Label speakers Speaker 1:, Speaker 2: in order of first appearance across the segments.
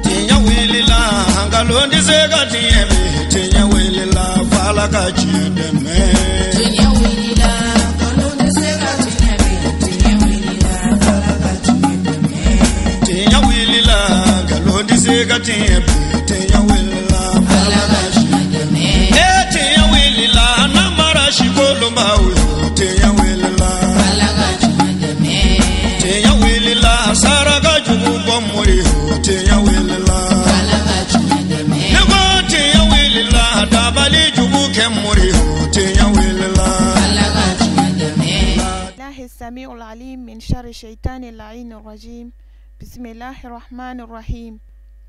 Speaker 1: Tiɲɛ wulila nkalon tɛ se ka tiɲɛ bi tiɲɛ wulila f'Ala ka tiɲɛ dɛmɛ. Tiɲɛ wulila nkalon tɛ se ka tiɲɛ bi tiɲɛ wulila f'Ala ka tiɲɛ dɛmɛ. Tiɲɛ wulila nkalon tɛ se ka tiɲɛ bi tiɲɛ wulila f'Ala ka tiɲɛ dɛmɛ. Ee tiɲɛ wulila namara sikolonbaw yo tiɲɛ wulila f'Ala ka tiɲɛ dɛmɛ. Tiɲɛ wulila saraka jugu bɔ mori yo tiɲɛ wulila f'Ala ka tiɲɛ dɛmɛ. Ne ko tiɲɛ wulila dabali jugu kɛ mori yo tiɲɛ wulila f'Ala ka tiɲɛ dɛmɛ.
Speaker 2: الله السميع العليم من شر الشيطان اللعين الرجيم. بسم الله الرحمن الرحيم.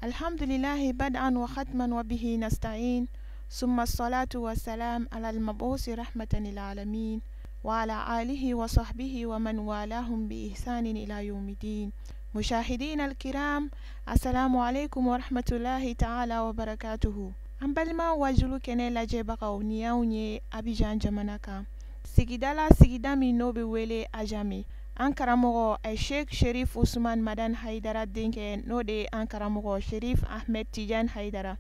Speaker 2: الحمد لله بدءا وختما وبه نستعين، ثم الصلاة والسلام على المبعوث رحمة للعالمين وعلى آله وصحبه ومن والاهم بإحسان إلى يوم الدين. مشاهدينا الكرام، السلام عليكم ورحمة الله تعالى وبركاته. An balima wajulu kɛnɛ lajɛbagaw, ni y'anw ye Abidjan jamana kan, sigida la, sigida min n'o bɛ wele Ajame. An karamɔgɔ ɛ Sheikh Sherif Usman Madan Haidara denkɛ, n'o de ye an karamɔgɔ Sherif Ahmed Tijan Haidara,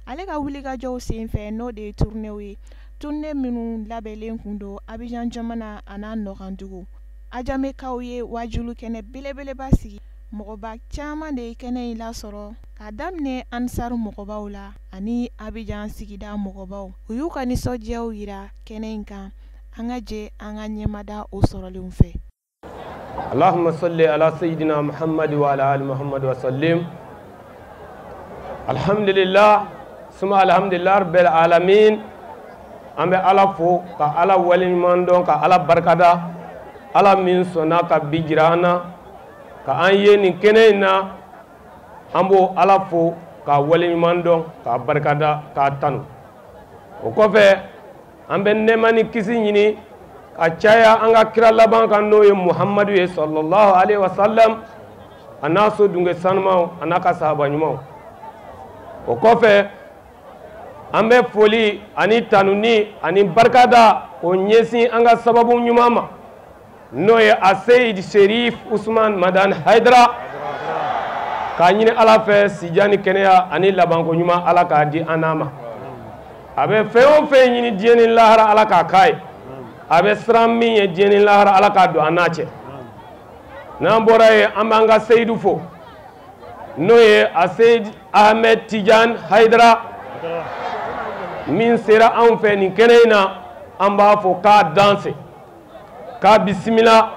Speaker 2: ale ka wulikajɔw senfɛ, n'o de ye tournéew ye, tournée minnu labɛnlen kun don Abidjan jamana a n'a nɔkandugu. Ajamekaw ye wajulu kɛnɛ belebeleba sigi. Mɔgɔba caman de ye kɛnɛ in lasɔrɔ, k'a daminɛ Ansaru mɔgɔbaw la ani Abidjan sigida mɔgɔbaw. U y'u ka nisɔndiyaw yira kɛnɛ in kan. An ka jɛ an ka ɲɛmada o sɔrɔlenw fɛ.
Speaker 3: اللهم صل على سيدنا محمد وعلى آل محمد وسلم. الحمد لله ثم الحمد لله رب العالمين. An bɛ Ala fo ka Ala waleɲuman dɔn, ka Ala barikada, Ala min sɔnna ka bi jira an na, ka an ye nin kɛnɛ in na. An b'o Ala fo k'a waleɲuman dɔn, k'a barikada, k'a tanu. O kɔfɛ, an bɛ nɛɛma ni kisi ɲini ka caya an ka kira laban kan, n'o ye Muhamadu ye sallallahu alaihi wasallam, a n'a so dunge sanumaw, a n'a ka sahaba ɲumanw. O kɔfɛ, an bɛ foli ani tanuni ani barikada k'o ɲɛsin an ka sababu ɲuman ma, n'o ye Aseyid Sherif Usman Madan Haidara, k'a ɲini Ala fɛ sijan ni kɛnɛya ani labanko ɲuman, Ala k'a di an n'a ma. A bɛ fɛn o fɛn ɲini diɲɛ ni lahara, Ala k'a k'a ye. A bɛ siran min ye diɲɛ ni lahara, Ala k'a don an n'a cɛ. N'an bɔra yen, an b'an ka seyidu fo, n'o ye Aseyid Ahmed Tijan Haidara min sera anw fɛ nin kɛnɛ in na. An b'a fɔ k'a danse, k'a bisimila.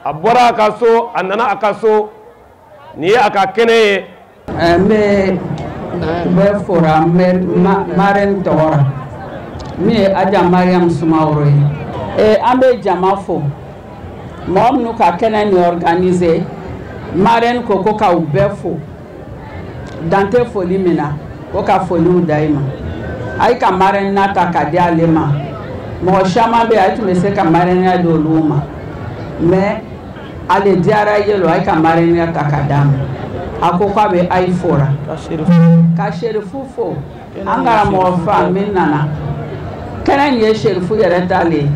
Speaker 3: A bɔra a ka so, a nana a ka so, nin ye a ka kɛnɛ ye.
Speaker 4: N bɛ bɛɛ fora n bɛ marraine tɔgɔ la, min ye Aja Mariam Sumaworo ye. An bɛ jama fo, mɔgɔ minnu ka kɛnɛ nin organiser. Marraine ko ko k'aw bɛɛ fo, dan tɛ foli min na, ko ka foliw da i ma. A ye ka marraine ta ka di ale ma. Mɔgɔ caman bɛ yen, a tun bɛ se ka marraine di olu ma, mais ale diyara ye lo, a ye ka marraine ta ka d'a ma. A ko k'a bɛ ayi fora ka Serifu fo, an karamɔgɔ fa min nana kɛnɛ nin ye Serifu yɛrɛ ta le ye.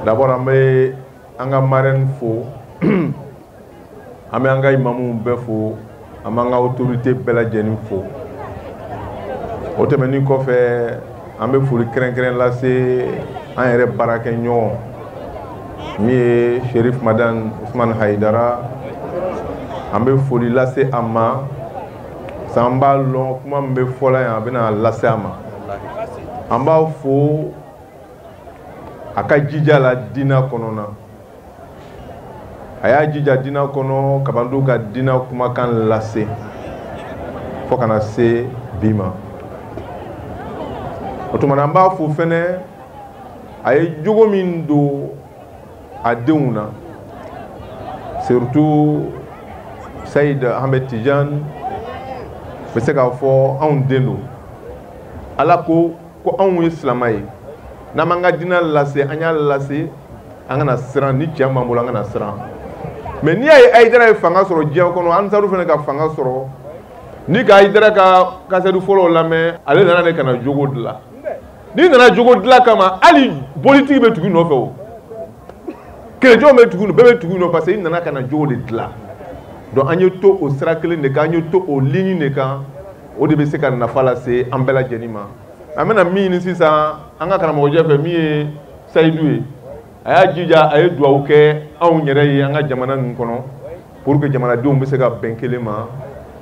Speaker 5: D'abord, an bɛ an ka marraine fo, an bɛ an ka imamuw bɛɛ fo, an b'an ka autorité bɛɛ lajɛlen fo. O tɛmɛnen kɔfɛ, an bɛ foli kɛrɛnkɛrɛn lase an yɛrɛ baarakɛɲɔgɔn min ye Sherif Madan Usman Haidara. An bɛ foli lase a ma san b'a lɔn kuma min bɛ fɔla yan, a bɛna lase a ma. An b'a fo a ka jija la diinɛ kɔnɔna. A y'a jija diinɛ kɔnɔ kabandu ka diinɛ kumakan lase fo kana se bi ma. O tuma na, an b'a fo fɛnɛ a ye jogo min don a denw na, surtout Sayid Ahmed Tijan. Bɛ se k'a fɔ anw den don. Ala ko ko anw ye silamɛ ye, n'an m'an ka diinɛ lase, an y'a lase, an kana siran. Ni cɛ b'an bolo, an kana siran. Mais n'i y'a ye Hayidara ye fanga sɔrɔ diɲɛ kɔnɔ, Ansaru fana ka fanga sɔrɔ, ni ka Hayidara ka kasɛri fɔlɔw lamɛn, ale nana de ka na jogo dilan. N'i nana jogo dilan kama, hali politiki bɛ tugu i nɔfɛ. O Kerecɛnw bɛ tugu bɛɛ bɛ tugu nɔ parce que i nana ka na jogo de dilan. Donc an ye to o sira kelen de kan, an ye to o ligne de kan, o de bɛ se ka nafa lase an bɛɛ lajɛlen ma. An bɛna min ɲini sisan an ka karamɔgɔjɛ fɛ min ye Sayidu ye, a y'a jija a ye duwawu kɛ anw yɛrɛ ye an ka jamana ninnu kɔnɔ pour que jamanadenw bɛ se ka bɛn kelen ma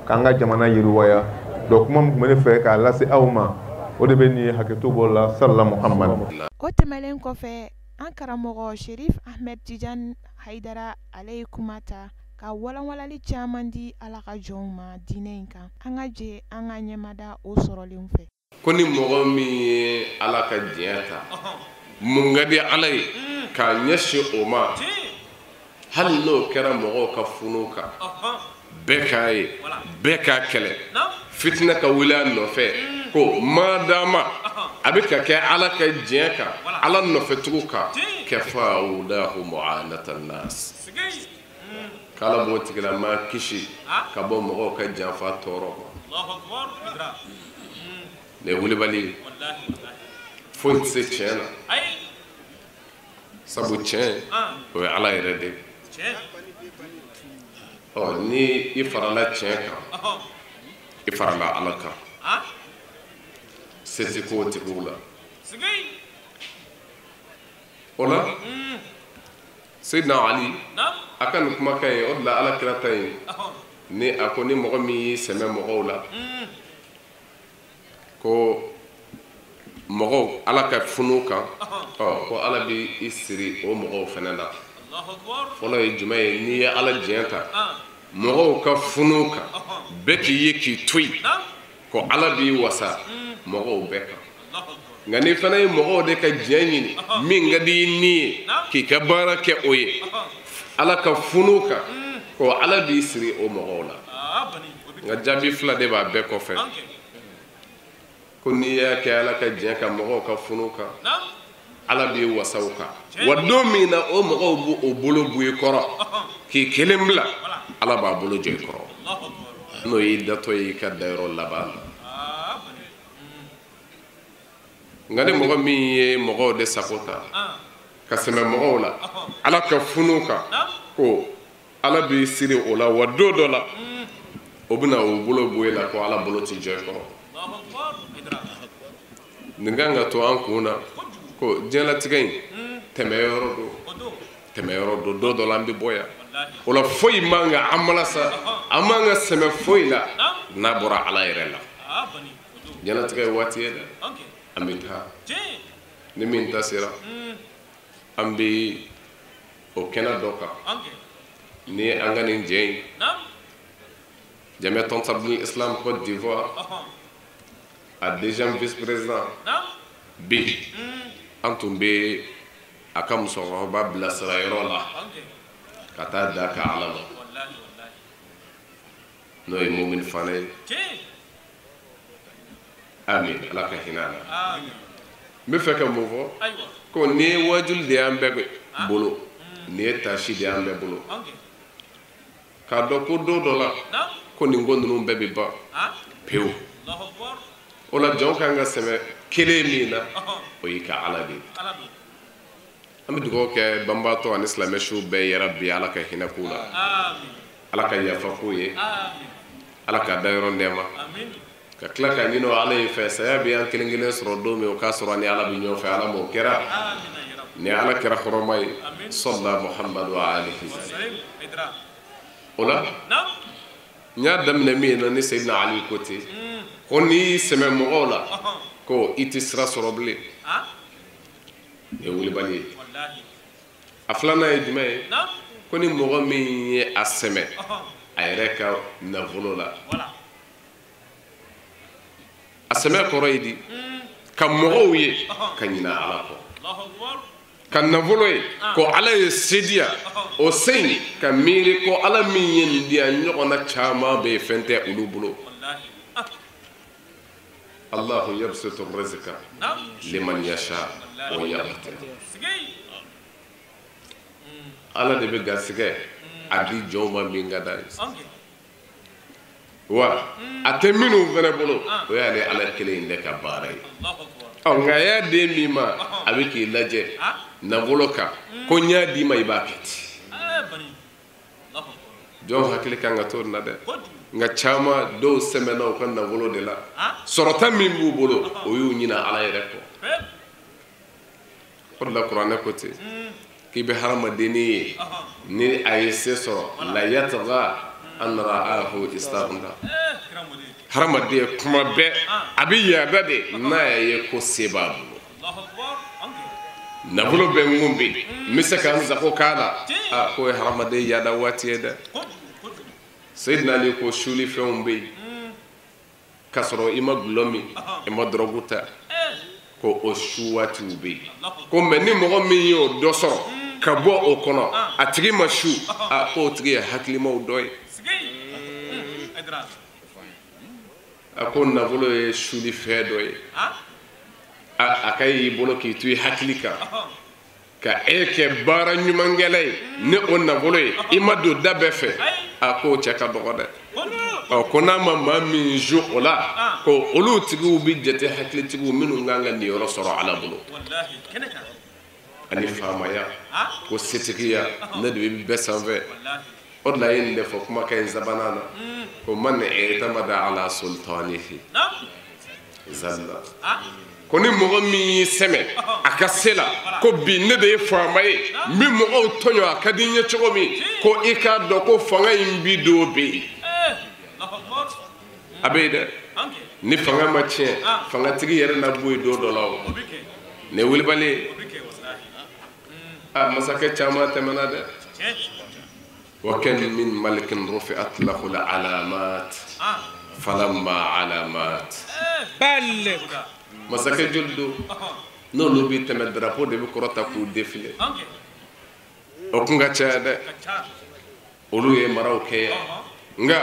Speaker 5: k'an ka jamana yiriwaya. Donc kuma min tun bɛ ne fɛ k'a lase aw ma, o de bɛ nin hakɛto bɔ la. Salala Muhamadu.
Speaker 2: O tɛmɛnen kɔfɛ, an karamɔgɔ Sherif Ahmed Tidiane Haidara, ale ye kuma ta ka walanwalali caman di Ala ka jɔnw ma diinɛ in kan. An ka jɛ an ka ɲɛmada o sɔrɔlenw fɛ.
Speaker 6: Ko ni mɔgɔ min ye Ala ka diɲɛ ta, mun ka di Ala ye k'a ɲɛsin o ma, hali n'o kɛra mɔgɔw ka funu kan, bɛɛ k'a ye, bɛɛ k'a kɛlɛ, fitinɛ ka wuli a nɔfɛ, ko madama a bɛ ka kɛ Ala ka diɲɛ kan, Ala nɔfɛtigiw kan, kafa mu'anata nas, k'Ala b'o tigilama kisi ka bɔ mɔgɔw ka janfa tɔɔrɔ ma. Nin ye wulibali ye, foyi tɛ se tiɲɛ na, sabu tiɲɛ o ye Ala yɛrɛ de ye. Ɔ ni i farala tiɲɛ kan, i farala Ala kan, se tɛ k'o tigiw la. O la Seydina Ali a ka nin kumakan ye, o de la Ala kira ta ye, ni a ko ni mɔgɔ min y'i sɛmɛ mɔgɔw la, ko mɔgɔw Ala ka funu kan, ɔ ko Ala b'i siri o mɔgɔw fana la. Fɔlɔ ye jumɛn ye? N'i ye Ala diɲɛ ta mɔgɔw ka funu kan, bɛɛ k'i ye k'i to yen, ko Ala b'i wasa mɔgɔw bɛɛ kan. Nka n'i fana ye mɔgɔw de ka diɲɛ ɲini min ka di i ni ye, k'i ka baara kɛ o ye Ala ka funu kan, ko Ala b'i siri o mɔgɔw la. Nka jaabi fila de b'a bɛɛ kɔfɛ. Ko n'i y'a kɛ Ala ka diɲɛ kan mɔgɔw ka funu kan, Ala b'i wasa o kan. Wa don min na o mɔgɔw b'o bolo bɔ i kɔrɔ k'i kelen bila, Ala b'a bolo jɔ i kɔrɔ, n'o y'i datɔ ye i ka dayɔrɔ laban la. Nka ni mɔgɔ min ye mɔgɔw de sago ta ka sɛmɛ mɔgɔw la Ala ka funu kan, ko Ala b'i siri o la, wa don dɔ la o bɛna o bolo bɔ e la, ko Ala bolo t'i jɔ i kɔrɔ. Nin kan ka to an kun na ko diɲɛlatigɛ in tɛmɛyɔrɔ don, tɛmɛyɔrɔ don, don dɔ la an bɛ bɔ yan. O la foyi man ka an malasa, an man ka sɛmɛ foyi la n'a bɔra Ala yɛrɛ la. Diɲɛlatigɛ ye waati ye dɛ, an bɛ taa, ni min ta sera an bɛ o kɛnɛ dɔ kan ni an ka nin jɛ in, Jamiat Ansar Islam Côte d'Ivoire, a deuxième vice-président bi, an tun bɛ a ka musokɔrɔba bilasira yɔrɔ la ka taa da ka Ala ma, n'o ye Mumini Fane ye. Amin, Ala ka hinɛ a la. N bɛ fɛ ka mun fɔ? Ko nin ye wajuli de y'an bɛɛ bolo, nin ye taasi de y'an bɛɛ bolo, k'a dɔn ko don dɔ la ko nin ko ninnu bɛɛ bɛ ban pewu. O la jɔn kan ka sɛmɛ kelen min na, o y'i ka Ala de ye. An bɛ dugawu kɛ banbaatɔ ani silamɛ su bɛɛ yɛrɛ bi, Ala ka hinɛ k'u la, Ala ka yafa k'u ye, Ala ka dayɔrɔ nɛɛma, ka tila ka ɲini o Ala in fɛ. Saya bɛ an kelen kelen sɔrɔ don min, o k'a sɔrɔ ni Ala bɛ ɲɔgɔn fɛ, Ala m'o kɛra ni Ala kɛra hɔrɔma ye, sɔlila Muhamadu alihi. O la n y'a daminɛ min na ni Seydina Ali ko ten, ko n'i y'i sɛmɛ mɔgɔw la ko i tɛ sira sɔrɔ bilen, nin ye wulibali ye. A filanan ye jumɛn ye? Ko ni mɔgɔ min ye a sɛmɛ a yɛrɛ ka nafolo la, a sɛmɛ kɔrɔ ye di? Ka mɔgɔw ye ka ɲinɛ Ala kɔ, ka nafolo ye ko Ala ye se di yan, o se in ka miiri ko Ala min ye nin di yan, ɲɔgɔnna caman bɛ yen fɛn tɛ olu bolo. Allahu yabsutu rizqa liman yasha wa yaqdir. Ala de bɛ garisɛgɛ a di jɔnw ma min ka d'a ye, wa a tɛ minnu fana bolo, o y'ale Ala kelen in de ka baara ye. Ɔ nka a y'a den min ma a bɛ k'i lajɛ nafolo kan ko n y'a d'i ma i b'a kɛ ten. Jɔn hakili kan ka to nin na dɛ. Nka caman dɔw sɛmɛna u ka nafolo de la. Sɔrɔta min b'u bolo o y'u ɲina Ala yɛrɛ kɔ. O de la kuranɛ ko ten k'i bɛ hadamadennin ye ni a ye se sɔrɔ la yatgha an ra'ahu istaghna. Hadamaden kuma bɛɛ a bɛ yaada de n'a y'a ye ko se b'a bolo. Nafolo bɛ n kun bi n bɛ se ka n sago k'a la. A k'o ye hadamaden yaada waati ye dɛ. Seydina Ali ko suli fɛnw bɛ yen k'a sɔrɔ i ma gulɔ min i ma dɔrɔgu ta ko o su waatiw bɛ yen. Ko mɛ ni mɔgɔ min y'o dɔ sɔrɔ ka bɔ o kɔnɔ a tigi ma su a k'o tigi ye hakilimaw dɔ ye. A ko nafolo ye suli fɛn dɔ ye. A ka y'i bolo k'i to i hakili kan ka e kɛ baara ɲumankɛla ye ni o nafolo ye i ma don da bɛɛ fɛ a k'o cɛ ka dɔgɔ dɛ. Ɔ ko n'a ma maa min jo o la ko olu tigiw bɛ jate hakilitigiw minnu kan ka niyɔrɔ sɔrɔ Ala bolo. Ani faamaya ko setigiya ne de bɛ bɛɛ sanfɛ. O de la a ye nin de fɔ kumakan in sabanan na ko man i'tamada ala sultanihi zalla. Ko ni mɔgɔ min y'i sɛmɛ a ka se la ko bi ne de ye faama ye n bɛ mɔgɔw tɔɲɔ a ka di n ye cogo min ko i k'a dɔn ko fanga in bi don bɛ yen. A bɛ yen dɛ. Ni fanga ma tiɲɛ fangatigi yɛrɛ na bɔ yen don dɔ la o. Nin ye wulibali ye. A masakɛ caman tɛmɛna dɛ. Wa kam min malikin rufi'at lahu al-alamat falamma alamat. Masakɛ joli don n'olu bɛ tɛmɛ drapeau de bɛ kɔrɔta k'u défiler. O kun ka caya dɛ. Olu ye maraw kɛ yan. Nka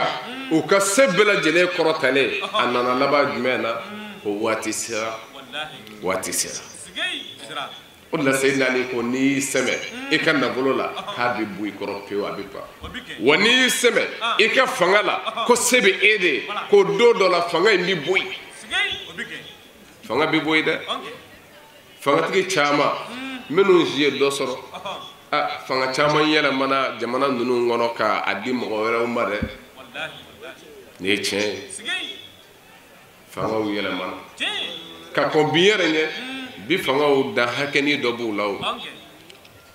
Speaker 6: u ka se bɛɛ lajɛlen kɔrɔtalen a nana laban jumɛn na ko waati sera. Waati sera. O de la Seydina Ali ko n'i y'i sɛmɛ i ka nafolo la k'a bɛ bɔ i kɔrɔ pewu a bɛ ban. Wa n'i y'i sɛmɛ i ka fanga la ko se bɛ e de ye ko don dɔ la fanga in bɛ bɔ yen. Fanga bɛ bɔ yen dɛ. Fangatigi caman minnu si ye dɔ sɔrɔ a fanga caman yɛlɛmana jamana ninnu kɔnɔ k'a di mɔgɔ wɛrɛw ma dɛ. Nin ye tiɲɛ ye. Fangaw yɛlɛmana ka kɔn bi yɛrɛ ɲɛ bi fangaw dan hakɛnin dɔ b'u la o.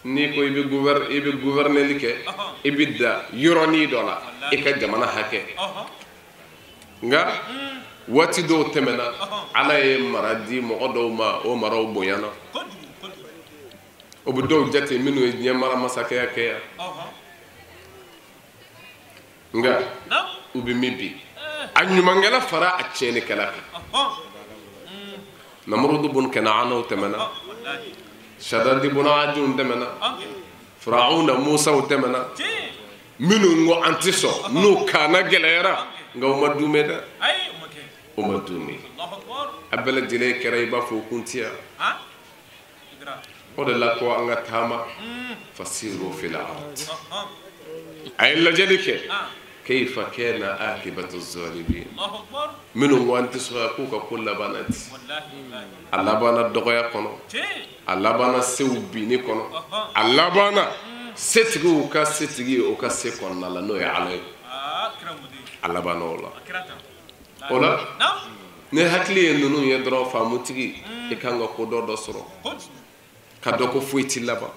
Speaker 6: N'i ko i bɛ gouverner kɛ i bɛ da yɔrɔnin dɔ la i ka jamana hakɛ. Nka waati dɔw tɛmɛna Ala ye mara di mɔgɔ dɔw ma o maraw bonyana. O bɛ dɔw jate minnu ye diɲɛ mara masakɛya kɛ yan. Nka u bɛ min bi a ɲumankɛla fara a tiɲɛnikɛla kan. Namurudu bun Kanaanaw tɛmɛna. Shadadi bun Adinw tɛmɛna. Firawuna Musaw tɛmɛna. Minnu ko an tɛ sɔn n'u kana gɛlɛyara nka u ma dumɛ dɛ. O ma dumɛ. A bɛɛ lajɛlen kɛra i b'a fɔ o kun ti yan. O de la ko an ka taama fasiru fil ard. A ye lajɛli kɛ. Kayfa kana akibatu zalimin. Minnu ko an tɛ sɔn k'u ka ko labanna ten. A labanna dɔgɔya kɔnɔ. A labanna sew binni kɔnɔ. A labanna setigiw ka setigi o ka se kɔnɔna la n'o ye Ala ye. A labanna o la. O la ni hakili ye ninnu ye dɔrɔn faamutigi i kan ka ko dɔ sɔrɔ. Ka dɔn ko foyi t'i laban.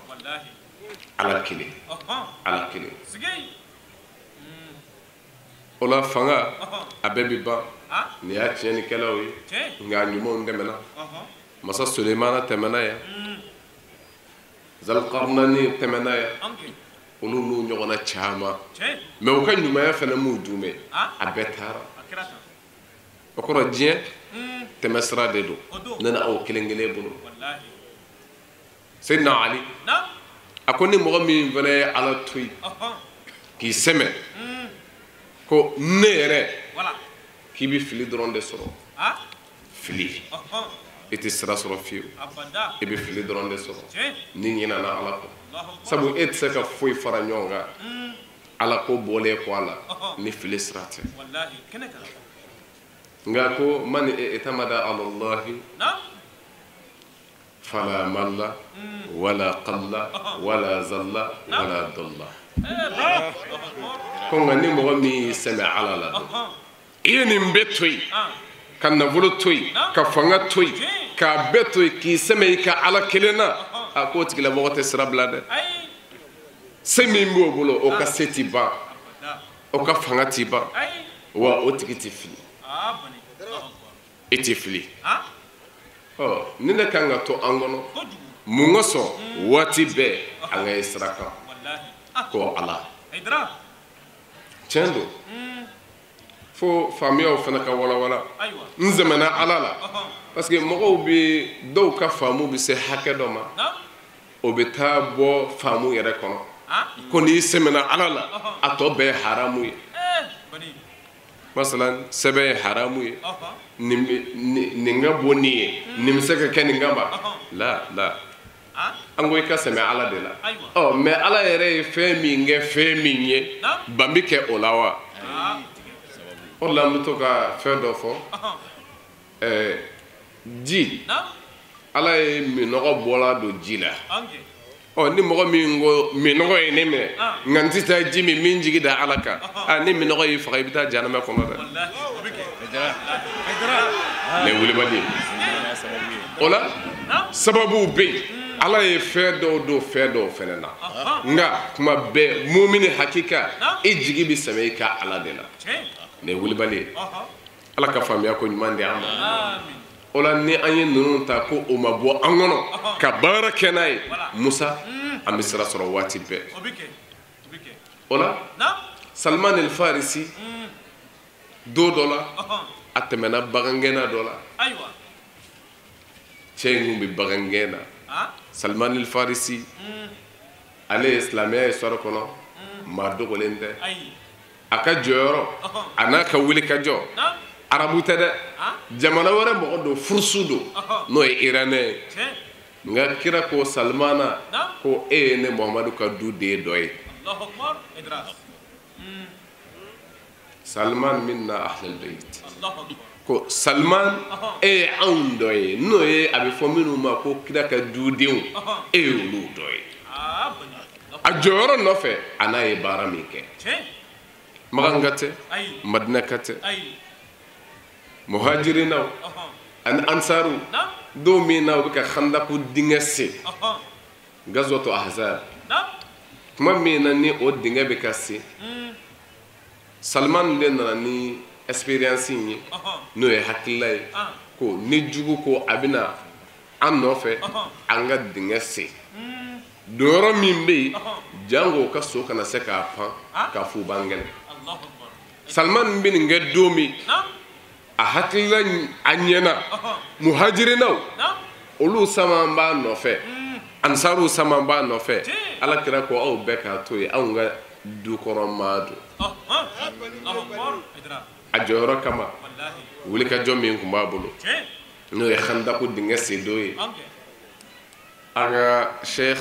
Speaker 6: Ala kelen. Ala kelen. O la fanga a bɛɛ bɛ ban. Nin y'a tiɲɛnikɛlaw ye. Nka a ɲumanw tɛmɛna. Masa Sulemana tɛmɛna yan. Zalkarnani tɛmɛna yan. Olu n'u ɲɔgɔnna caman. Mɛ u ka ɲumanya fana m'u dunbɛ. A bɛɛ taara. O kɔrɔ diɲɛ tɛmɛsira de don. Ne ni aw kelen kelen bolo. Seydina Ali a ko ni mɔgɔ min fana ye Ala to yen k'i sɛmɛ ko ne yɛrɛ k'i bɛ fili dɔrɔn de sɔrɔ. Fili i tɛ sira sɔrɔ fiyewu. I bɛ fili dɔrɔn de sɔrɔ ni ɲinɛna Ala kɔ. Sabu e tɛ se ka foyi fara ɲɔgɔn kan Ala ko bɔlen kɔ a la ni fili sira tɛ. Nka ko man i'tamada ala Allahi Fala malla wala qalla wala zalla wala dalla. Ko nka ni mɔgɔ min y'i sɛmɛ Ala la dɔrɔn, i ye nin bɛɛ to yen, ka nafolo to yen, ka fanga to yen, k'a bɛɛ to yen, k'i sɛmɛ i ka Ala kelen na, a k'o tigilamɔgɔ tɛ sira bila dɛ. Se min b'o bolo, o ka se ti ban, o ka fanga ti ban, wa o tigi ti fili, i ti fili. Ɔ ni ne kan ka to an kɔnɔ, mun ka sɔn waati bɛɛ an ka ye sira kan ko Ala. Tiɲɛ don, fo faamuyaw fana ka walawala. N sɛmɛna Ala la, parce que mɔgɔw bɛ, dɔw ka faamu bɛ se hakɛ dɔ ma, o bɛ taa bɔ faamu yɛrɛ kɔnɔ. Ko n'i sɛmɛna Ala la, a tɔ bɛɛ ye haramu ye. Masalan sɛbɛn ye haramu ye, nin ka bon nin ye, nin bɛ se ka kɛ nin kama. La la, an ko i ka sɛmɛ Ala de la. Ɔ mais Ala yɛrɛ ye fɛn min kɛ fɛn min ye, ban bɛ kɛ o la wa? O de la an bɛ to ka fɛn dɔ fɔ. Ji, Ala ye minɔgɔ bɔla don ji la. Ɔ ni mɔgɔ min ko minɔgɔ ye ne minɛ, nka n tɛ taa ji min min jigi da Ala kan, a ni minɔgɔ y'i faga i bɛ taa jahanama kɔnɔ dɛ. Nin ye wulibali ye. O la sababuw bɛ yen, Ala ye fɛn dɔw don fɛn dɔw fɛnɛ na, nka kuma bɛɛ mumini hakika i jigi bɛ sɛmɛ i ka Ala de la. Nin ye wulibali ye. Ala ka faamuya ko ɲuman di an ma. O la ni an ye ninnu ta ko o ma bɔ an kɔnɔ ka baara kɛ n'a ye, Musa, an bɛ sira sɔrɔ waati bɛɛ. O la Salman el Farisi don dɔ la, a tɛmɛna bagangɛnna dɔ la. Cɛ in kun bɛ bagangɛn na. Salman el Farisi, ale ye silamɛya ye sɔrɔ kɔnɔ, maa dogolen tɛ. A ka jɔyɔrɔ a n'a ka wuli ka jɔ, arabu tɛ dɛ, jamana wɛrɛ mɔgɔ don, furusu don, n'o ye iranɛ ye. Nka kira ko Salmana ko e ye ne Muhamadu ka du den dɔ ye. Salman minna ahlal bayt. Ko Salman e ye anw dɔ ye, n'o ye a bɛ fɔ minnu ma ko kira ka dudenw, e ye olu dɔ ye. A jɔyɔrɔ nɔfɛ a n'a ye baara min kɛ, Makan ka tɛ, Madina ka tɛ, muhajirinaw ani ansaru, don min na u bɛ ka Khandaku dingɛ sen, gazwatu Ahzab, tuma min na ni o dingɛ bɛ ka sen, Salman de nana ni expérience in ye, n'o ye hakilila ye, ko ni jugu ko a bɛna an nɔfɛ, an ka dingɛ sen. Donyɔrɔ min bɛ yen, jango ka so kana se k'a pan k'a f'u b'an gɛlɛ. Salman bɛ nin kɛ don min, a hakilila a ɲɛna, muhajirinaw olu saman b'a nɔfɛ, ansaru saman b'a nɔfɛ. Ala kira ko aw bɛɛ k'a to yen, anw ka du kɔrɔ maa don. A jɔyɔrɔ kama, wulikajɔ min tun b'a bolo, n'o ye Khandaku dingɛ sen don ye. An ka Sheikh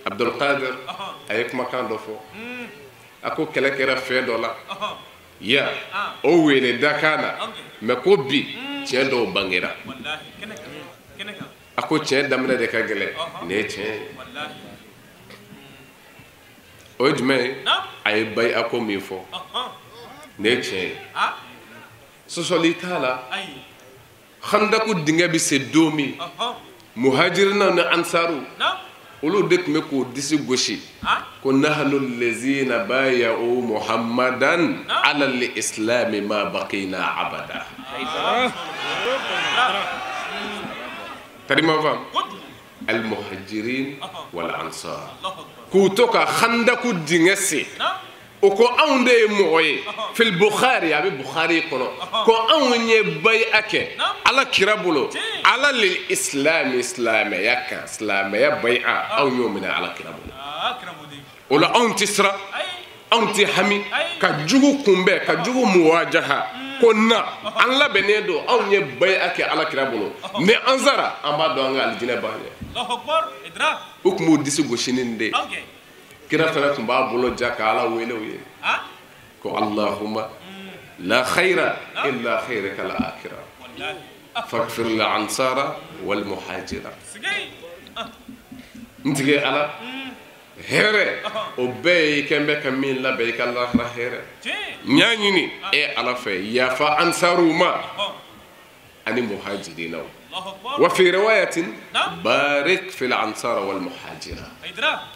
Speaker 6: Abdul Qadir a ye kumakan dɔ fɔ, a ko kɛlɛ kɛra fɛn dɔ la ya, o wele dakan na, mɛ ko bi tiɲɛ dɔw bangera. A ko tiɲɛ daminɛ de ka gɛlɛn, nin ye tiɲɛ ye. O ye jumɛn ye? A ye bayi a ko min fɔ, nin ye tiɲɛ ye. Sɔsɔli t'a la. Khandaku dingɛ bɛ se don min, muhajirinaw ni ansaru olu de tun bɛ k'o disi gosi ko nahnu allazina baya'u Muhammadan ala al-islami ma baqina abada. Tarima fam al-muhajirin wal ansar k'u to ka Khandaku dingɛ sen, o ko anw de ye mɔgɔ ye. Fil Bukhari, a bɛ Bukhari kɔnɔ, ko anw ye bayi'a kɛ Ala kira bolo, ala lil islami, silamɛya kan, silamɛya bayi'a anw y'o minɛ Ala kira bolo. O la anw tɛ siran, anw tɛ hami ka jugu kunbɛn, ka jugu muwajaha, ko na an labɛnnen don, anw ye bayi'a kɛ Ala kira bolo, ni an sara an b'a dɔn an ka alijinɛ b'an ɲɛ. U tun b'u disi gosi ni nin de ye. Kira fana tun b'a bolo ja ka Ala wele u ye ko Allahumma la khayra illa khayraka al akhirah faghfir lil ansara wal muhajira. N tigi Ala hɛrɛ o bɛɛ ye kɛn bɛ ka min labɛn i ka lahara hɛrɛ. N y'a ɲini e Ala fɛ yafa ansaruw ma ani muhajirinaw. Wa fi riwayatin barik fil ansar wal muhajira.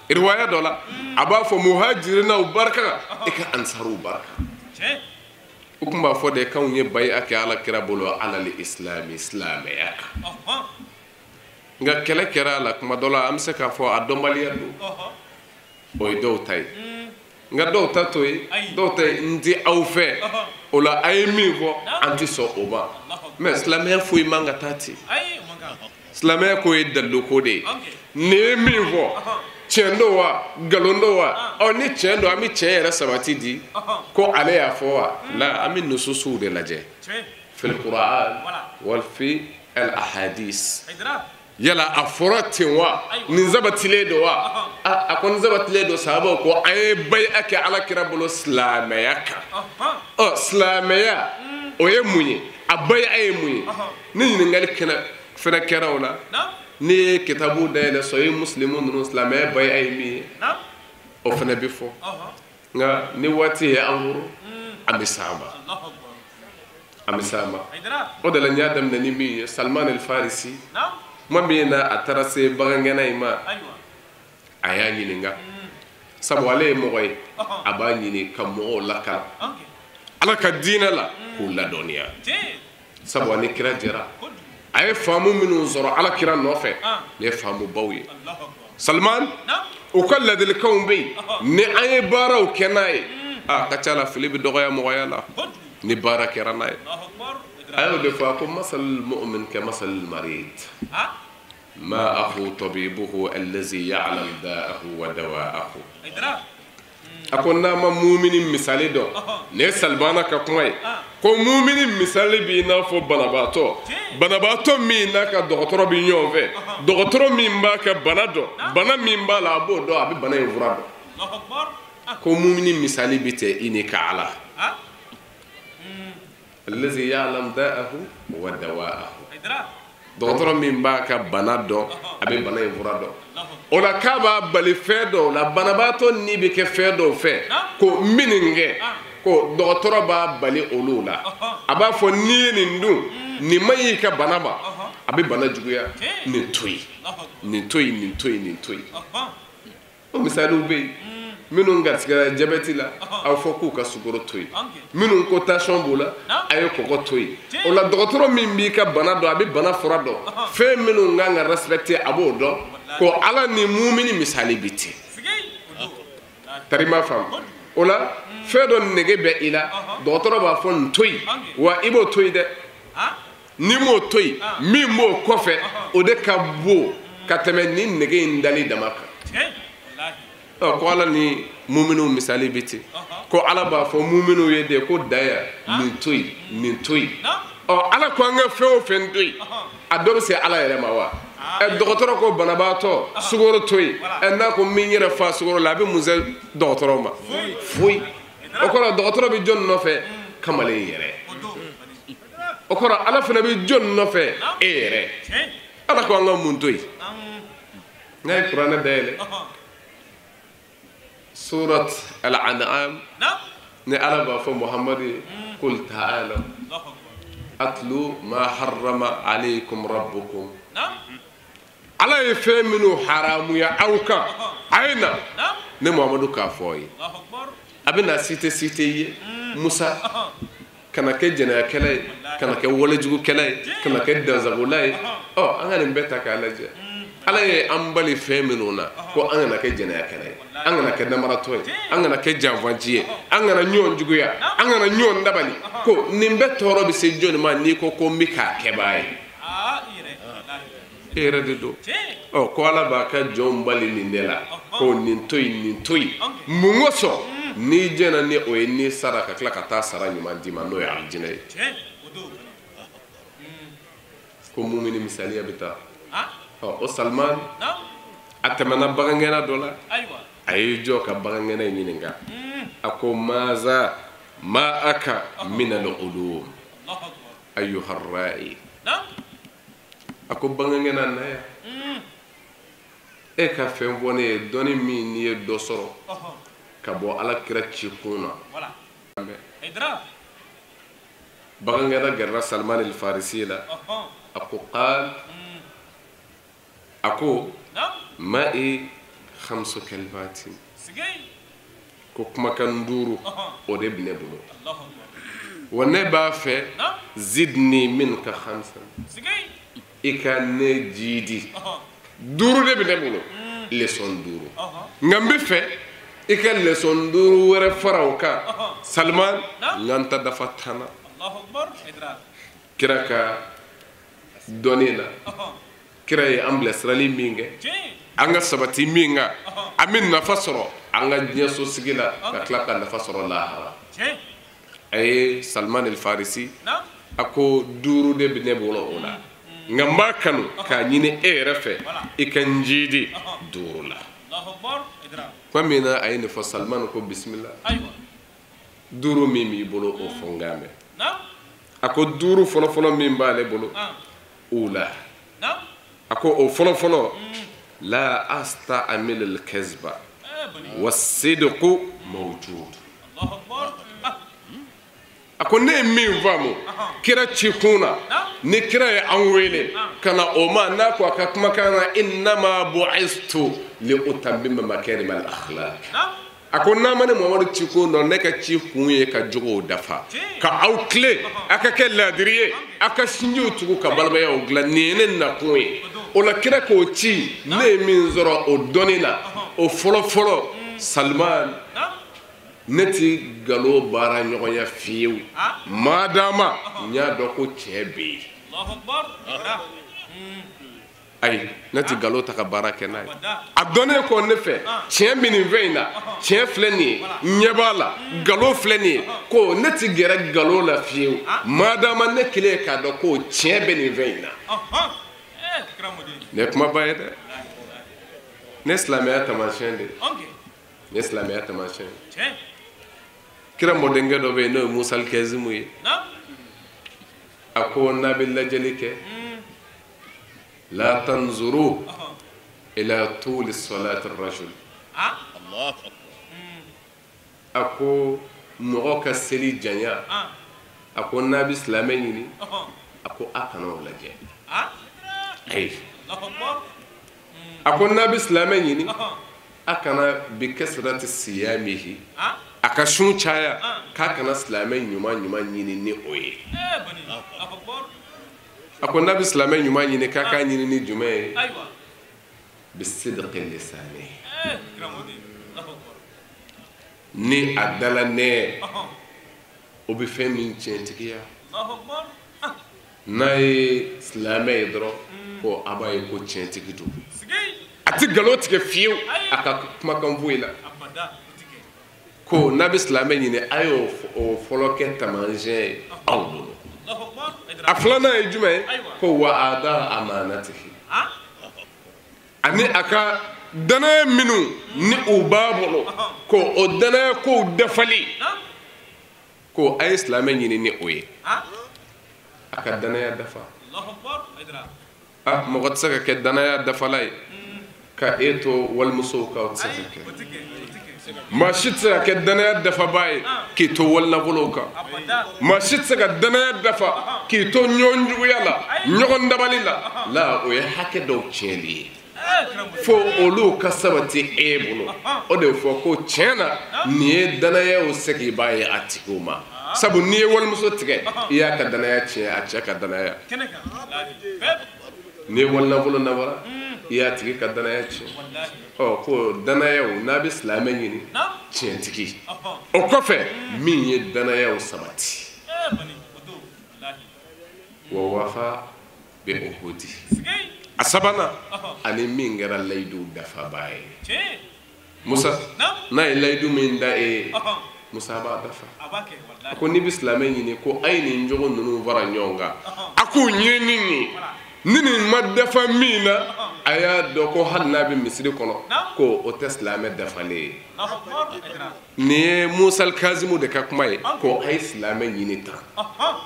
Speaker 6: Riwaya dɔ la a b'a fɔ muhajirinaw barika i ka ansaruw barika. U tun b'a fɔ de k'anw ye bayi'a kɛ Ala kira bolo alal islami silamɛya kan. Nka kɛlɛ kɛra a la kuma dɔ la an bɛ se k'a fɔ a dɔnbaliya don. O ye dɔw ta ye. Nka dɔw ta to ye, dɔw ta ye n tɛ aw fɛ. O la a ye min fɔ an tɛ sɔn o ma. Mais silamɛya foyi man ka taa ten. Silamɛya ko ye dalilu ko de ye. Nin ye min fɔ tiɲɛ don wa nkalon don wa? Ɔ ni tiɲɛ don an bɛ tiɲɛ yɛrɛ sabati di ko ale y'a fɔ wa? La an bɛ nususuw de lajɛ. Fil Qur'an wal fi al ahadis. Yala a fɔra ten wa? Nin sabatilen don wa? A ko nin sabatilen don sahabaw ko an ye bayi'a kɛ Ala kira bolo silamɛya kan. Ɔ silamɛya o ye mun ye? A bayi'a ye mun ye? Ni ɲininkali fɛnɛ kɛra o la, n'i ye kitabu dayɛlɛ sɔyi musilimu ninnu silamɛya bayi'a ye min ye, o fɛnɛ bɛ fɔ. Nka ni waati ye an woro, an bɛ s'a ma. An bɛ s'a ma. O de la n y'a daminɛ ni min ye, Salman el Farisi. Tuma min na a taara se bagangɛnna in ma, a y'a ɲininka. Sabu ale ye mɔgɔ ye, a b'a ɲini ka mɔgɔw lakalan Ala ka diinɛ la k'u ladɔnniya. Sabu ani kira jɛra, a ye faamu minnu sɔrɔ Ala kira nɔfɛ, nin ye faamubaw ye. Salman, u ka ladilikanw bɛ yen, ni an ye baaraw kɛ n'a ye, a ka ca la fili bɛ dɔgɔya mɔgɔya la ni baara kɛra n'a ye. A y'o de fɔ a ko masalul mu'min ka masalil marid ma ahu tabibuhu allazi ya'lam da'ahu wa dawa'ahu. A ko n'a ma mumini misali dɔn, nin ye Salmana ka kuma ye, ko mumini misali b'i n'a fɔ banabaatɔ, banabaatɔ min n'a ka dɔgɔtɔrɔ bɛ ɲɔgɔn fɛ, dɔgɔtɔrɔ min b'a ka bana dɔn, bana min b'a la a b'o dɔn, a bɛ bana in fura dɔn. Ko mumini misali bɛ tɛ i ni ka Ala. Allazi ya'lam da'ahu wa dawa'ahu. Dɔgɔtɔrɔ min b'a ka bana dɔn, a bɛ bana in fura dɔn. O la k'a b'a bali fɛn dɔw la, banabaatɔ ni bɛ kɛ fɛn dɔw fɛ, ko n bɛ nin kɛ, ko dɔgɔtɔrɔ b'a bali olu la. A b'a fɔ n'i ye nin dun, nin man ɲi i ka bana ma, a bɛ bana juguya, nin to yen, nin to yen, nin to yen, nin to yen. O misaliw bɛ yen. Minnu garisigɛra jabɛti la, a bɛ fɔ k'u ka sukaro to yen. Minnu ko tension b'u la, a ye kɔgɔ to yen. O la dɔgɔtɔrɔ min b'i ka bana dɔn, a bɛ bana fura dɔn, fɛn minnu kan ka respecter a b'o dɔn. Ko Ala ni mumini misali bɛ ten. Tari ma faamu. O la fɛn dɔ nege bɛ i la, dɔgɔtɔrɔ b'a fɔ nin to yen, wa i b'o to yen dɛ. N'i m'o to yen, min b'o kɔfɛ, o de ka bon ka tɛmɛ nin nege in dali dama kan. Ɔ ko Ala ni muminiw misali bɛ ten. Ko Ala b'a fɔ muminiw ye de ko daya nin to yen, nin to yen. Ɔ Ala ko an ka fɛn o fɛn to yen, a dɔ bɛ se Ala yɛrɛ ma wa? Ɛ dɔgɔtɔrɔ ko banabaatɔ sukaro to yen, ɛ n'a ko min yɛrɛ fa sukaro la, a bɛ mun se dɔgɔtɔrɔ ma? Foyi. O kɔrɔ dɔgɔtɔrɔ bɛ jɔn nɔfɛ? Kamalen yɛrɛ. O kɔrɔ Ala fana bɛ jɔn nɔfɛ? E yɛrɛ. Ala ko an ka mun to yen? N'a ye kuranɛ dayɛlɛ, Surat Al-An'am, ni Ala b'a fɔ Muhammadu ye, qul ta'ala atlu ma harrama alaykum rabbukum. Ala ye fɛn minnu haramuya aw kan, a ye na ne Muhammadu k'a fɔ aw ye. A bɛ na cité ye, Musa kana kɛ jɛnɛyakɛla ye, kana kɛ walejugukɛla ye, kana kɛ dansagola ye. Ɔ an ka nin bɛɛ ta k'a lajɛ. Ala ye an bali fɛn minnu na, ko an kana kɛ jɛnɛyakɛla ye, an kana kɛ namaratɔ ye, an kana kɛ janfanci ye, an kana ɲɔgɔn juguya, an kana ɲɔgɔn dabali. Ko nin bɛɛ tɔɔrɔ bɛ se jɔnni ma n'i ko ko n bɛ k'a kɛbaa ye? E yɛrɛ de don. Ɔ ko Ala b'a ka jɔnw bali nin de la, ko nin to yen, nin to yen. Mun kosɔn? N'i jɛnna ni o ye, n'i sara ka tila ka taa sara ɲuman d'i ma, n'o ye alijinɛ ye. Ko mumini misaliya bɛ taa. Ɔ o Salman, a tɛmɛna bagangɛnna dɔ la, a y'i jɔ ka bagangɛnna in ɲininka. A ko maza ma aka min al ulum ayyuha ra'i. A ko bangangɛnna na yan e ka fɛn fɔ ne ye dɔnni min n'i ye dɔ sɔrɔ ka bɔ ala kira ci kun na. Bagangɛnna gɛrɛla Salman el Farisi la. A ko qaal a ko ma'i khamsu kalimatin ko kumakan duuru o de bɛ ne bolo wa ne b'a fɛ zidni minka khamsan i ka ne jiidi duuru de bɛ ne bolo leçon duuru nka n bɛ fɛ i ka leçon duuru wɛrɛ fara o kan Salman n ka n ta dafa 10 na. Kira ka dɔnni la kira ye an bilasirali min kɛ an ka sabati min kan an bɛ nafa sɔrɔ an ka diɲɛ so sigi la ka tila ka nafa sɔrɔ lahara. A ye Salman el Farisi a ko duuru de bɛ ne bolo o la nka n b'a kanu k'a ɲini e yɛrɛ fɛ i ka n jiidi duuru la. Kuma min na a ye nin fɔ Salman ko bisimila duuru min b'i bolo o fɔ n k'a mɛn. A ko duuru fɔlɔfɔlɔ min b'ale bolo o la a ko o fɔlɔfɔlɔ la asta'mil al-kazba was-sidqu mawjud. A ko ne ye min faamu kira ci kun na ni kira ye an wele ka na o ma n'a ko a ka kumakan na innama bu'istu li utammima makarima al-akhlaq. A ko n'a ma ne Mamadu ci kun dɔn ne ka ci kun ye ka jogow dafa ka aw tile a ka kɛ laadiri ye a ka sinjiw tugu ka balimayaw dilan nin ye ne nakun ye. O la kira k'o ci ne ye min sɔrɔ o dɔnni la o fɔlɔfɔlɔ Salman ne ti nkalon baara ɲɔgɔnya fiyewu maadama n y'a dɔn ko tiɲɛ bɛ yen. Ayi ne ti nkalon ta ka baara kɛ n'a ye. A dɔnnen kɔ ne fɛ tiɲɛ bɛ nin fɛn in na tiɲɛ filɛ nin ye n ɲɛ b'a la nkalon filɛ nin ye ko ne ti gɛrɛ nkalon la fiyewu maadama ne kelen k'a dɔn ko tiɲɛ bɛ nin fɛn in na. Nin ye kumaba ye dɛ. Ne silamɛya taamasiyɛn de ye. Ne silamɛya taamasiyɛn ye. Kira mɔdenkɛ dɔ bɛ yen n'o ye Musa Alkazimu ye. A ko n'a bɛ lajɛli kɛ la tanzuru ila tuli salati rajul. A ko mɔgɔ ka seli janya a ko n'a bɛ silamɛ ɲini a ko a kana o lajɛ. Ayi a ko n'a bɛ silamɛ ɲini a kana bi kasrati siyamihi a ka sun caya k'a kana silamɛ ɲuman ɲuman ɲini ni o ye. A ko n'a bɛ silamɛ ɲuman ɲini k'a k'a ɲini ni jumɛn ye bisidqi lisani ni a dala nɛ o bɛ fɛn min tiɲɛtigiya n'a ye silamɛ ye dɔrɔn ko a b'a ye ko tiɲɛtigi don a tɛ nkalon tigɛ fiyewu a ka kumakan foyi la. Ko n'a bɛ silamɛ ɲini a y'o fɔlɔ kɛ taamasiyɛn ye aw bolo. A filanan ye jumɛn ye ko wa ada amanatihi ani a ka danaya minnu ni u b'a bolo ko o danaya kow dafali ko a ye silamɛ ɲini ni o ye a ka danaya dafa. A mɔgɔ tɛ se ka kɛ danaya dafala ye ka e to walimusow kan o tɛ se ka kɛ. Maa si tɛ se ka kɛ danaya dafabaa ye k'i to walinafolow kan. Maa si tɛ se ka danaya dafa k'i to ɲɔgɔn juguya la ɲɔgɔn dabali la la o ye hakɛ dɔw tiɲɛli ye fo olu ka sabati e bolo. O de fɔ ko tiɲɛ na nin ye danayaw seginbaa ye a tigiw ma sabu n'i ye walimuso tigɛ i y'a ka danaya tiɲɛ a cɛ ka danaya. N'i ye walinafolo nabara i y'a tigi ka danaya tiɲɛ. Ɔ ko danayaw n'a bɛ silamɛ ɲini tiɲɛtigi o kɔfɛ min ye danayaw sabati wa wafa bɛ uhudi a sabanan ani min kɛra layidu dafabaa ye. Musa n'a ye layidu min da e ye Musa b'a dafa. A ko n'i bɛ silamɛ ɲini ko a ye nin jogo ninnu fara ɲɔgɔn kan a k'u ɲini ni nin ma dafa min na a y'a dɔn ko hali n'a bɛ misiri kɔnɔ ko o tɛ silamɛ dafalen ye. Nin ye Musa Alkazimu de ka kuma ye ko a ye silamɛ ɲini tan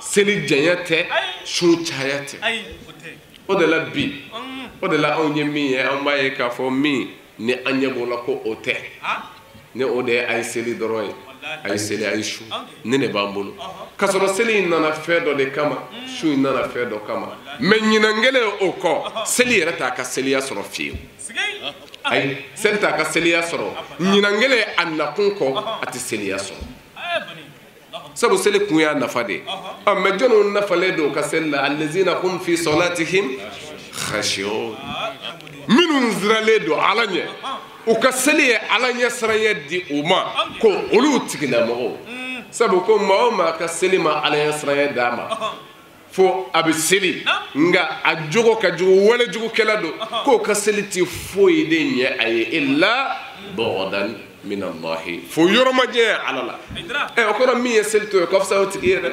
Speaker 6: seli janya tɛ sun caya tɛ. O de la bi, o de la anw ye min ye, an b'a ye k'a fɔ min ni an ɲɛ b'o la ko o tɛ. Ni o de ye a ye seli dɔrɔn ye, a ye seli, a ye su, ne de b'an bolo. K'a sɔrɔ seli in nana fɛn dɔ de kama, su in nana fɛn dɔ kama. Mais ɲinan kelen o kɔ, seli yɛrɛ t'a ka seliya sɔrɔ fiyewu. Ayi, seli t'a ka seliya sɔrɔ. Ɲinan kelen a nakun kɔ, a tɛ seliya sɔrɔ. Sabu seli kun y'a nafa de ye. Ɔ mais jɔnniw nafalen don ka seli la, allazina hum fi salatihim khashi'un. Minnu siralen don Ala ɲɛ, u ka seli ye Ala ɲɛ siranya di u ma, ko olu tigilamɔgɔw. Sabu ko maa o maa ka seli ma Ala ɲɛ siranya d'a ma, fo a bɛ seli nka a jogo ka jugu, walejugukɛla don, k'o ka seli tɛ foyi de ɲɛ a ye illa bu'dan min Allahi, fo yɔrɔ ma jɛya Ala la. Ɛ o kɔrɔ min ye seli to ye, o ka fisa o tigi ye dɛ.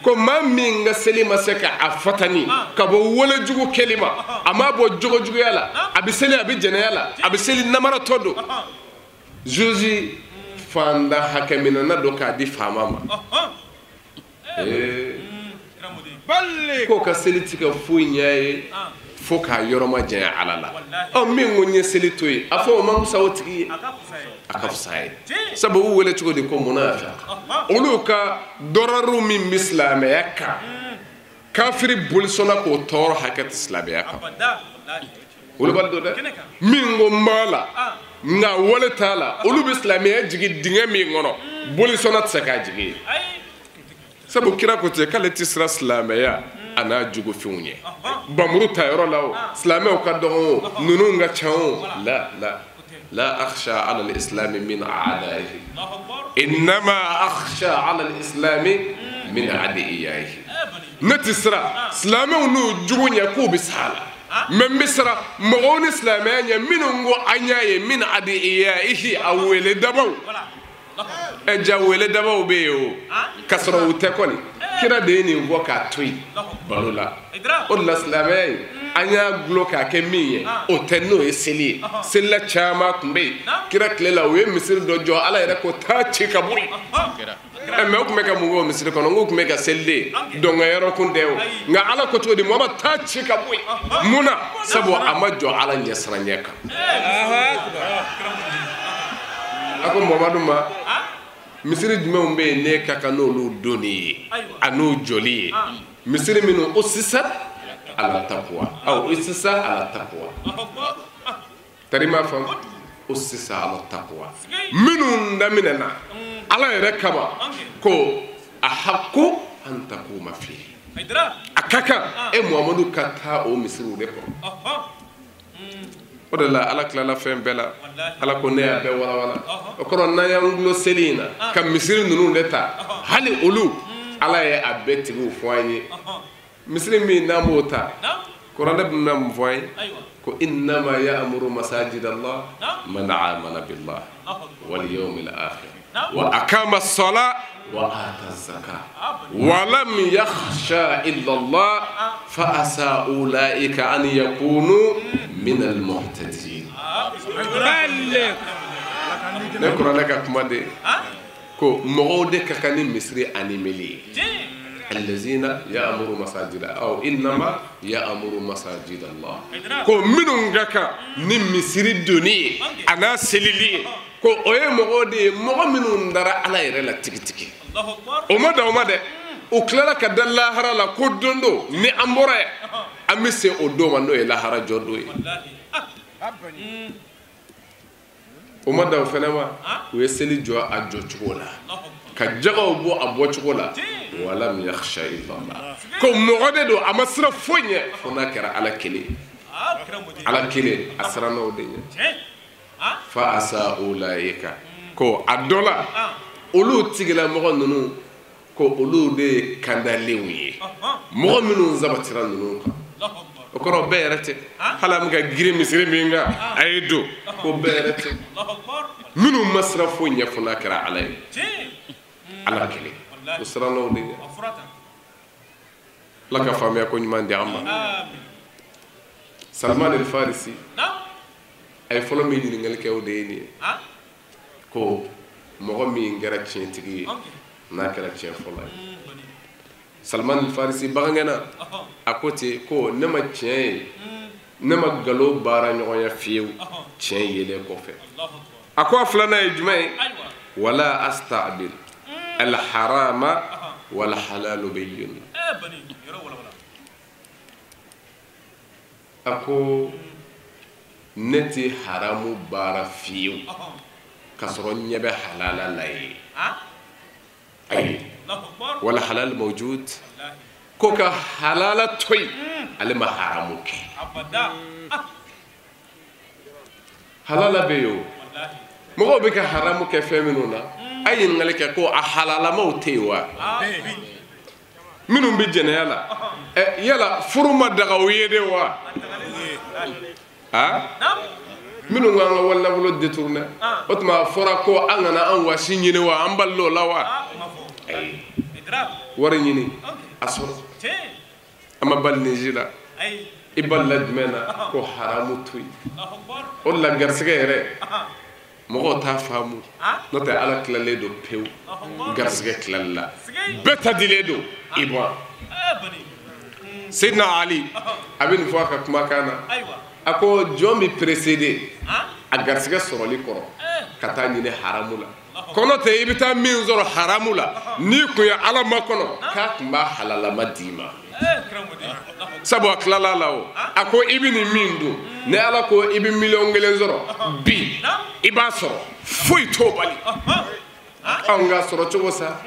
Speaker 6: Ko maa min ka seli ma se ka a fatani ka bɔ walejugu kɛli ma, a m'a bɔ jogojuguya la, a bɛ seli, a bɛ jɛnɛya la, a bɛ seli namaratɔ don. Zuzi fanda hakɛminɛna don k'a di faama ma. K'o ka seli ti ka foyi ɲɛ ye fo k'a yɔrɔ ma janya Ala la. Ɔ min ko n ye seli to yen, a fɔ o ma fisa o tigi ye, a ka fisa ye. Sabu u wele cogo di ko munafiq. Olu ka dɔrɔru min bɛ silamɛya kan, kafiri bolisɔnna k'o tɔɔrɔ hakɛ tɛ silamɛya kan. Olu b'a dɔn dɛ. Min ko n b'a la nka wale t'a la, olu bɛ silamɛya jigin dingɛ min kɔnɔ, bolisɔnna tɛ se k'a jigin yen. Sabu kira ko ten k'ale tɛ siran silamɛya a n'a jugufinw ɲɛ. Bamuru ta yɔrɔ la o, silamɛw ka dɔgɔn o, ninnu ka ca o, la la la akhsha ala al-islam min a'daihi, innama akhsha ala al-islam min adiyahi. Ne tɛ siran silamɛw n'u jugu ɲɛ k'u bɛ s'a la, mais n bɛ siran mɔgɔw ni silamɛya ɲɛ minnu ko an y'a ye min adiyahi, a wele dabaw. Ɛ ja wele dabaw bɛ yen o, k'a sɔrɔ u tɛ kɔni. Kira de ye nin fɔ k'a to yen balo la. O de la silamɛya in, an y'a gulon k'a kɛ min ye, o tɛ, n'o ye seli ye. Selila caman tun bɛ yen kira tile la, u ye misiri dɔ jɔ, Ala yɛrɛ ko taa ci ka bɔ yen. Ɛ mais u tun bɛ ka mun kɛ o misiri kɔnɔ? N k'u tun bɛ ka seli de, dɔnkɛyɔrɔ kun tɛ o. Nka Ala ko cogo di? Muhamadu taa ci ka bɔ yen. Mun na? Sabu a ma jɔ Ala ɲɛsiranɲɛ kan. A ko Muhamadu ma, misiri jumɛnw bɛ yen ne ka kan n'olu donni ye a n'u jɔli ye? Misiri minnu usisa ala taqwa, aw usisa ala taqwa, tari m'a faamu, usisa ala taqwa, minnu daminɛna Ala yɛrɛ kama, ko a haqqu an taquma fihi, a ka kan e Muhamadu ka taa o misiriw de kɔnɔ. O de la Ala tilala fɛn bɛɛ la, Ala ko ne y'a bɛɛ walawala. O kɔrɔ n'an y'an gulo seli in na ka misiri ninnu de ta, hali olu Ala ye a bɛɛ tigiw fɔ an ye. Misiri min n'an b'o ta, kuranɛ bɛna mun fɔ an ye? Ko innama ya'muru masajid Allah man amana billah wal yawmil akhir wa aqama as-salah wa ata az-zakah wa lam yakhsha illa Allah fa asa ulaika an yakunu min al-muhtadin. Ne kuranɛ ka kuma de ko mɔgɔw de ka kan ni misiri animeli ye. Allazina ya'muru masajida aw innama ya'muru masajid Allah, ko minnu ka kan ni misiri donni ye a n'a selili ye, ko o ye mɔgɔw de ye, mɔgɔ minnu dara Ala yɛrɛ la tigitigi. O ma dan o ma dɛ, u tilala ka da lahara la, ko don do ni an bɔra yan an bɛ se o don ma, n'o ye lahara jɔ don ye. O ma dan o fɛnɛ ma, u ye seli jɔ a jɔcogo la, ka jagaw bɔ a bɔcogo la. Walam yakhsha illa Allah, ko mɔgɔ de don a ma siran foyi ɲɛ fo n'a kɛra Ala kelen. Ala kelen a siranna o de ɲɛ. Fa asa ulaika, ko a dɔ la olu tigilamɔgɔ ninnu, ko olu de ye kandalenw ye, mɔgɔ minnu sabatira ninnu kan. O kɔrɔ bɛɛ yɛrɛ tɛ, hali an bɛ ka girin misiri min kan a ye don, ko bɛɛ yɛrɛ tɛ, minnu ma siran foyi ɲɛ fo n'a kɛra Ala ye, Ala kelen, o siranna o de ɲɛ. Ala ka faamuya ko ɲuman di an ma. Salman al-Farisi a ye fɔlɔ min ɲininkali kɛ, o de ye nin ye, ko mɔgɔ min kɛra tiɲɛtigi ye n'a kɛra tiɲɛ fɔlɔ ye. Salman Farisi bagangɛnna a ko ten ko ne ma tiɲɛ ye ne ma nkalon baara ɲɔgɔnya fiyewu tiɲɛ yelen kɔfɛ a ko a filanan ye jumɛn ye wala asta'bil al harama wal halalu bayyin a ko ne tɛ haramu baara fiyewu k'a sɔrɔ n ɲɛ bɛ halala la ye ayi wal halal mawjud ko ka halala to yen ale ma haramu kɛ halala bɛ yen o mɔgɔw bɛ ka haramu kɛ fɛn minnu na a ye ɲininkali kɛ ko a halalamaw tɛ yen wa minnu bɛ jɛnɛya la yala furu ma daga o ye de wa minnu k'an ka wali nafolo détourné o tuma a fɔra ko an kana an wasi ɲini wa an balil'o la wa ayi wari ɲini a sɔrɔ an ma bali nin si la i balila jumɛn na ko haramu to yen o de la garisɛgɛ yɛrɛ mɔgɔw t'a faamu n'o tɛ ala tilalen don pewu garisɛgɛ tilali la bɛɛ ta dilen don i ma Seydina Ali a bɛ nin fɔ a ka kumakan na a ko jɔn bɛ précédé a garisɛgɛ sɔrɔli kɔrɔ ka taa ɲini haramu la kɔnɔ tɛ i bɛ taa min sɔrɔ haramu la n'i kun ye ala ma kɔnɔ k'a tun b'a halalama d'i ma sabu a tilala la o a ko i bɛ nin min dun ni ala ko i bɛ 1 million sɔrɔ bi i b'a sɔrɔ foyi t'o bali anw ka sɔrɔ cogo sa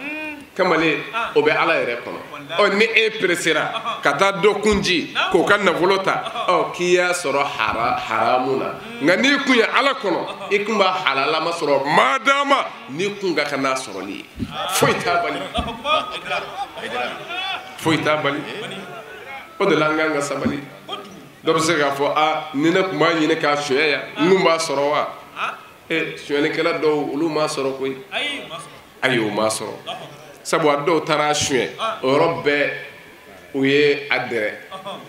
Speaker 6: kamalen o bɛ ala yɛrɛ kɔnɔ ɔ ni e peresera ka taa dɔ kun ji k'o ka nafolo ta ɔ k'i y'a sɔrɔ haramu na nka n'i kun ye ala kɔnɔ i kun b'a halalama sɔrɔ madama n'i kun ka kan n'a sɔrɔli ye foyi t'a bali foyi t'a bali o de la an kan ka sabali dɔ bɛ se k'a fɔ a ni ne tun b'a ɲini k'a suɲɛ yan n kun b'a sɔrɔ wa suɲɛlikɛla dɔw olu m'a sɔrɔ koyi ayi o m'a sɔrɔ sabu a dɔw taara suɲɛ o yɔrɔ bɛɛ u ye a dɛrɛ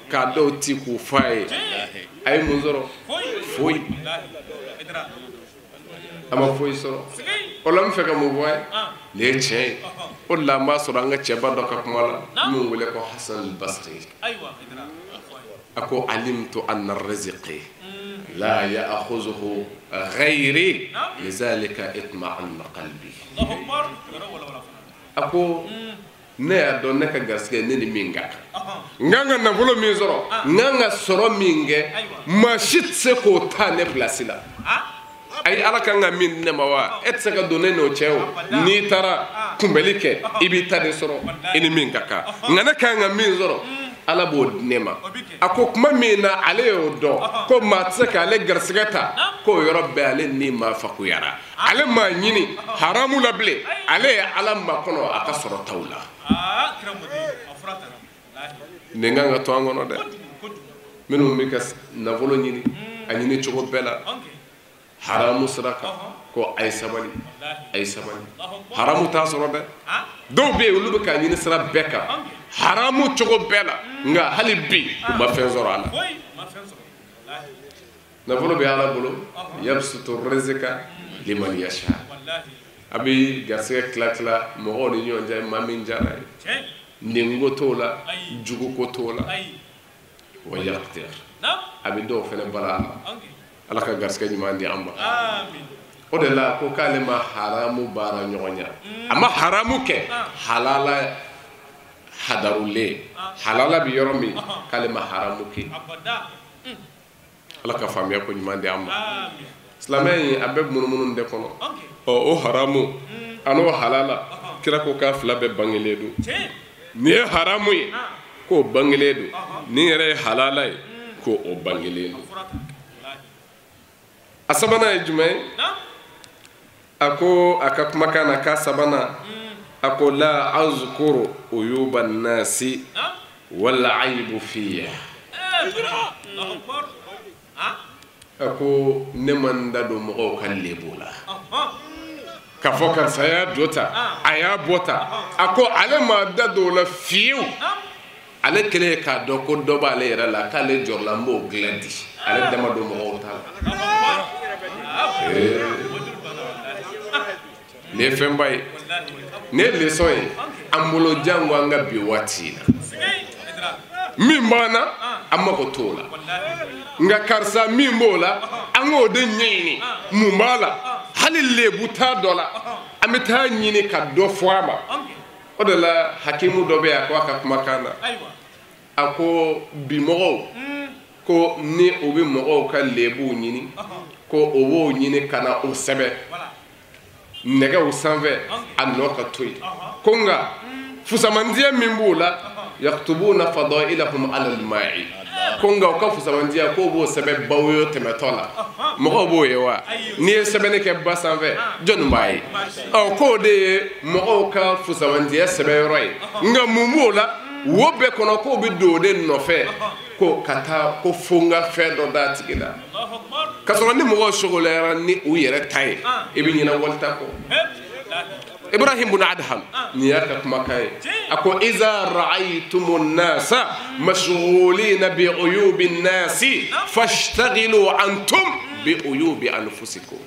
Speaker 6: k'a dɔw ti k'u fa ye a ye mun sɔrɔ foyi a ma foyi sɔrɔ o la n bɛ fɛ ka mun fɔ a ye nin ye tiɲɛ ye o de la an b'a sɔrɔ an ka cɛba dɔ ka kuma la min wele ko Hasan al-Basri a ko alimtu anna rizqi la ya'khuzuhu ghayri lizalika itma'anna qalbi a ko ne y'a dɔn ne ka garisɛgɛ ne ni min ka kan n kan ka nafolo min sɔrɔ n kan ka sɔrɔ min kɛ maa si tɛ se k'o ta ne pilasi la ayi ala kan ka min di ne ma wa e tɛ se ka don ne n'o cɛ o n'i taara kunbɛli kɛ i b'i ta de sɔrɔ i ni min ka kan nka ne kan ka min sɔrɔ ala b'o di ne ma a ko kuma min na ale y'o dɔn ko maa tɛ se k'ale garisɛgɛ ta k'o yɔrɔ bɛɛ ale ni maa fakuyara ale maa ɲini haramu la bilen ale ye ala makɔnɔ a ka sɔrɔ taw la nin kan ka to an kɔnɔ dɛ minnu bɛ ka nafolo ɲini a ɲini cogo bɛɛ la haramu sira kan ko a ye sabali a ye sabali haramu t'a sɔrɔ dɛ dɔw bɛ yen olu bɛ k'a ɲini sira bɛɛ kan haramu cogo bɛɛ la nka hali bi u ma fɛn sɔrɔ a la nafolo bɛ ala bolo yabsutu rizqa liman yasha a bɛ garisɛgɛ tila tila mɔgɔw ni ɲɔgɔn cɛ maa min diyara ye nin ko t'o la jugu ko t'o la wa yaqdir a bɛ dɔw fana bala a la ala ka garisɛgɛ ɲuman di an ma o de la ko k'ale ma haramu baara ɲɔgɔn ya a ma haramu kɛ halala hadarulen halala bɛ yɔrɔ min k'ale ma haramu kɛ ala ka faamuya ko ɲuman di an ma silamɛ in a bɛ munumunu de kɔnɔ ɔ o haramu an'o halala kira ko k'a fila bɛɛ bangelen don nin ye haramu ye k'o bangelen don nin yɛrɛ ye halala ye k'o bangelen don a sabanan ye jumɛn ye a ko a ka kumakan na k'a sabanan a ko la azkuru uyuba nasi wal aibu fiya a ko ne ma n da don mɔgɔw ka lebu la k'a fɔ karisa y'a jɔ ta a y'a bɔ ta a ko ale ma da don o la fiyewu ale kɛlen k'a dɔn ko dɔ b'ale yɛrɛ la k'ale jɔrɔla n b'o dilan di ale dama don mɔgɔw ta la. Nin ye fɛnba ye, nin ye leçon ye an bolo jango an ka bi waati in na. Min b'an na an mago t'o la, nka karisa min b'o la an k'o de ɲɛɲini mun b'a la. Hali lebu t'a dɔ la, an bɛ taa ɲini ka dɔ fɔ a ma. O de la hakimu dɔ bɛ yen, a ko a ka kumakan na, a ko bi mɔgɔw ko ni u bɛ mɔgɔw ka lebuw ɲini, ko o b'o ɲini ka na o sɛbɛn nɛgɛw sanfɛ a nɔ ka to yen. Ko nka fusamandiya min b'o la, yaktubuna fadailahum ala alma'i, ko nka u ka fusamandiya k'o b'o sɛbɛn baw ye tɛmɛtɔ la. Mɔgɔw b'o ye wa? N'i ye sɛbɛnni kɛ ba sanfɛ, jɔnni b'a ye? Ɔ k'o de ye mɔgɔw ka fusamandiya sɛbɛnyɔrɔ ye. Nka mun b'o la? Wo bɛɛ kɔnɔ k'o bɛ don o de nɔfɛ, ko ka taa ko fo n ka fɛn dɔ d'a tigi la. K'a sɔrɔ ni mɔgɔw sogolayara ni u yɛrɛ ta ye, i bɛ ɲinɛ walita kɔ. Ibrahim bin Adham nin y'a ka kumakan ye, a ko iza ra'aytumu nasa mashghulina bi uyubi nasi fashtaghilu antum bi uyubi anfusikum.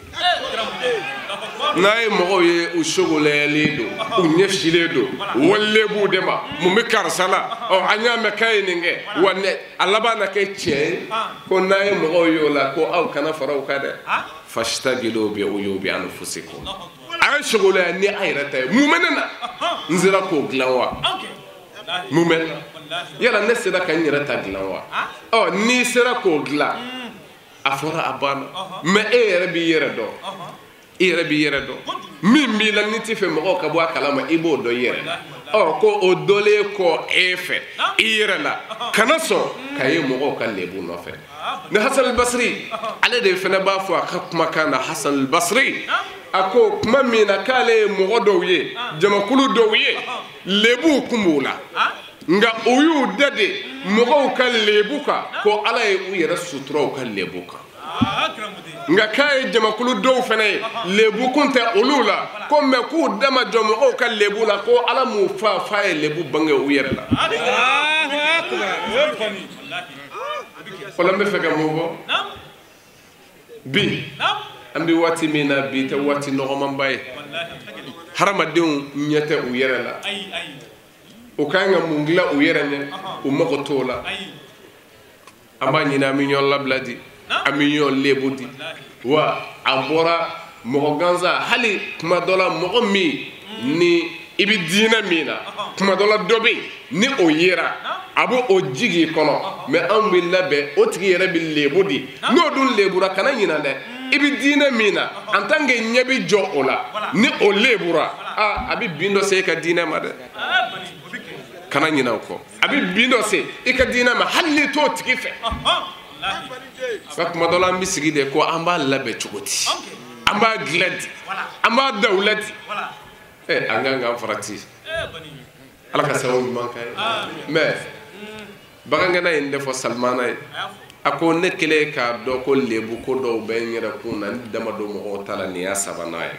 Speaker 6: N'a ye mɔgɔw ye u sogolayalen don, u ɲɛsilen don, wale b'u de ma, mun bɛ karisa la, ɔ an y'a mɛn k'a ye nin kɛ, wa ne a laban na kɛ tiɲɛ ye. Ko n'a ye mɔgɔw ye o la, ko aw kana fara o kan dɛ. Fashtaghilu bi uyubi anfusikum, a ye sogolaya ni a yɛrɛ ta ye. Mun bɛ ne na? N sera k'o dilan wa? Mun bɛ ne na? Yala ne sera ka n yɛrɛ ta dilan wa? Ɔ n'i sera k'o dilan, a fɔra a banna. Mɛ e yɛrɛ b'i yɛrɛ dɔn, i yɛrɛ b'i yɛrɛ dɔn. Min b'i la n'i t'i fɛ mɔgɔw ka bɔ a kalama, i b'o dɔn i yɛrɛ la. Ɔ ko o dɔlen kɔ e fɛ i yɛrɛ la, kana sɔn ka ye mɔgɔw ka lebu nɔfɛ. Ni Hasan al-Basri ale de fana b'a fɔ a ka kumakan na, Hasan al-Basri a ko kuma min na k'ale ye mɔgɔ dɔw ye, jamakulu dɔw ye, lebuw kun b'u la, nka u y'u da de mɔgɔw ka lebu kan, ko Ala ye u yɛrɛ sutura u ka lebu kan. Nka k'a ye jamakulu dɔw fana ye, lebu kun tɛ olu la, ko mɛ k'u da ma jɔ mɔgɔw ka lebu la, ko Ala m'u fa f'a ye lebu bange u yɛrɛ la. O la n bɛ fɛ ka mun fɔ bi, an bɛ waati min na bi tɛ waati nɔgɔmanba ye. Hadamadenw ɲɛ tɛ u yɛrɛ la, u ka kan ka mun dilan u yɛrɛ ɲɛ, u mago t'o la. An b'a ɲini an bɛ ɲɔgɔn labila di, an bɛ ɲɔgɔn lebu di. Wa a bɔra mɔgɔ gansan, hali kuma dɔ la mɔgɔ min ni i bɛ diinɛ min na, kuma dɔ la dɔ bɛ yen ni o yera, a b'o o jigi i kɔnɔ. Mɛ anw bɛ labɛn, o tigi yɛrɛ bɛ lebu di. N'o dun lebura, kana ɲinɛ dɛ, i bɛ diinɛ min na en tant que ɲɛ bɛ jɔ o la, ni o lebura, aa a bɛ bin dɔ se e ka diinɛ ma dɛ. Kana ɲinɛ o kɔ, a bɛ bin dɔ se i ka diinɛ ma hali n'i t'o tigi fɛ. Nka kuma dɔ la an bɛ sigi de ko an b'a labɛn cogo di, an b'a dilan di, an b'a da u la di. Ɛ an kan k'an farati, Ala ka sababu ɲuman k'an ye. Mɛ bagangɛnna ye nin de fɔ Salimana ye, a ko ne kɛlen k'a dɔn ko lebu ko dɔw bɛ n yɛrɛ kun na, n dama don mɔgɔw ta la, nin y'a sabanan ye.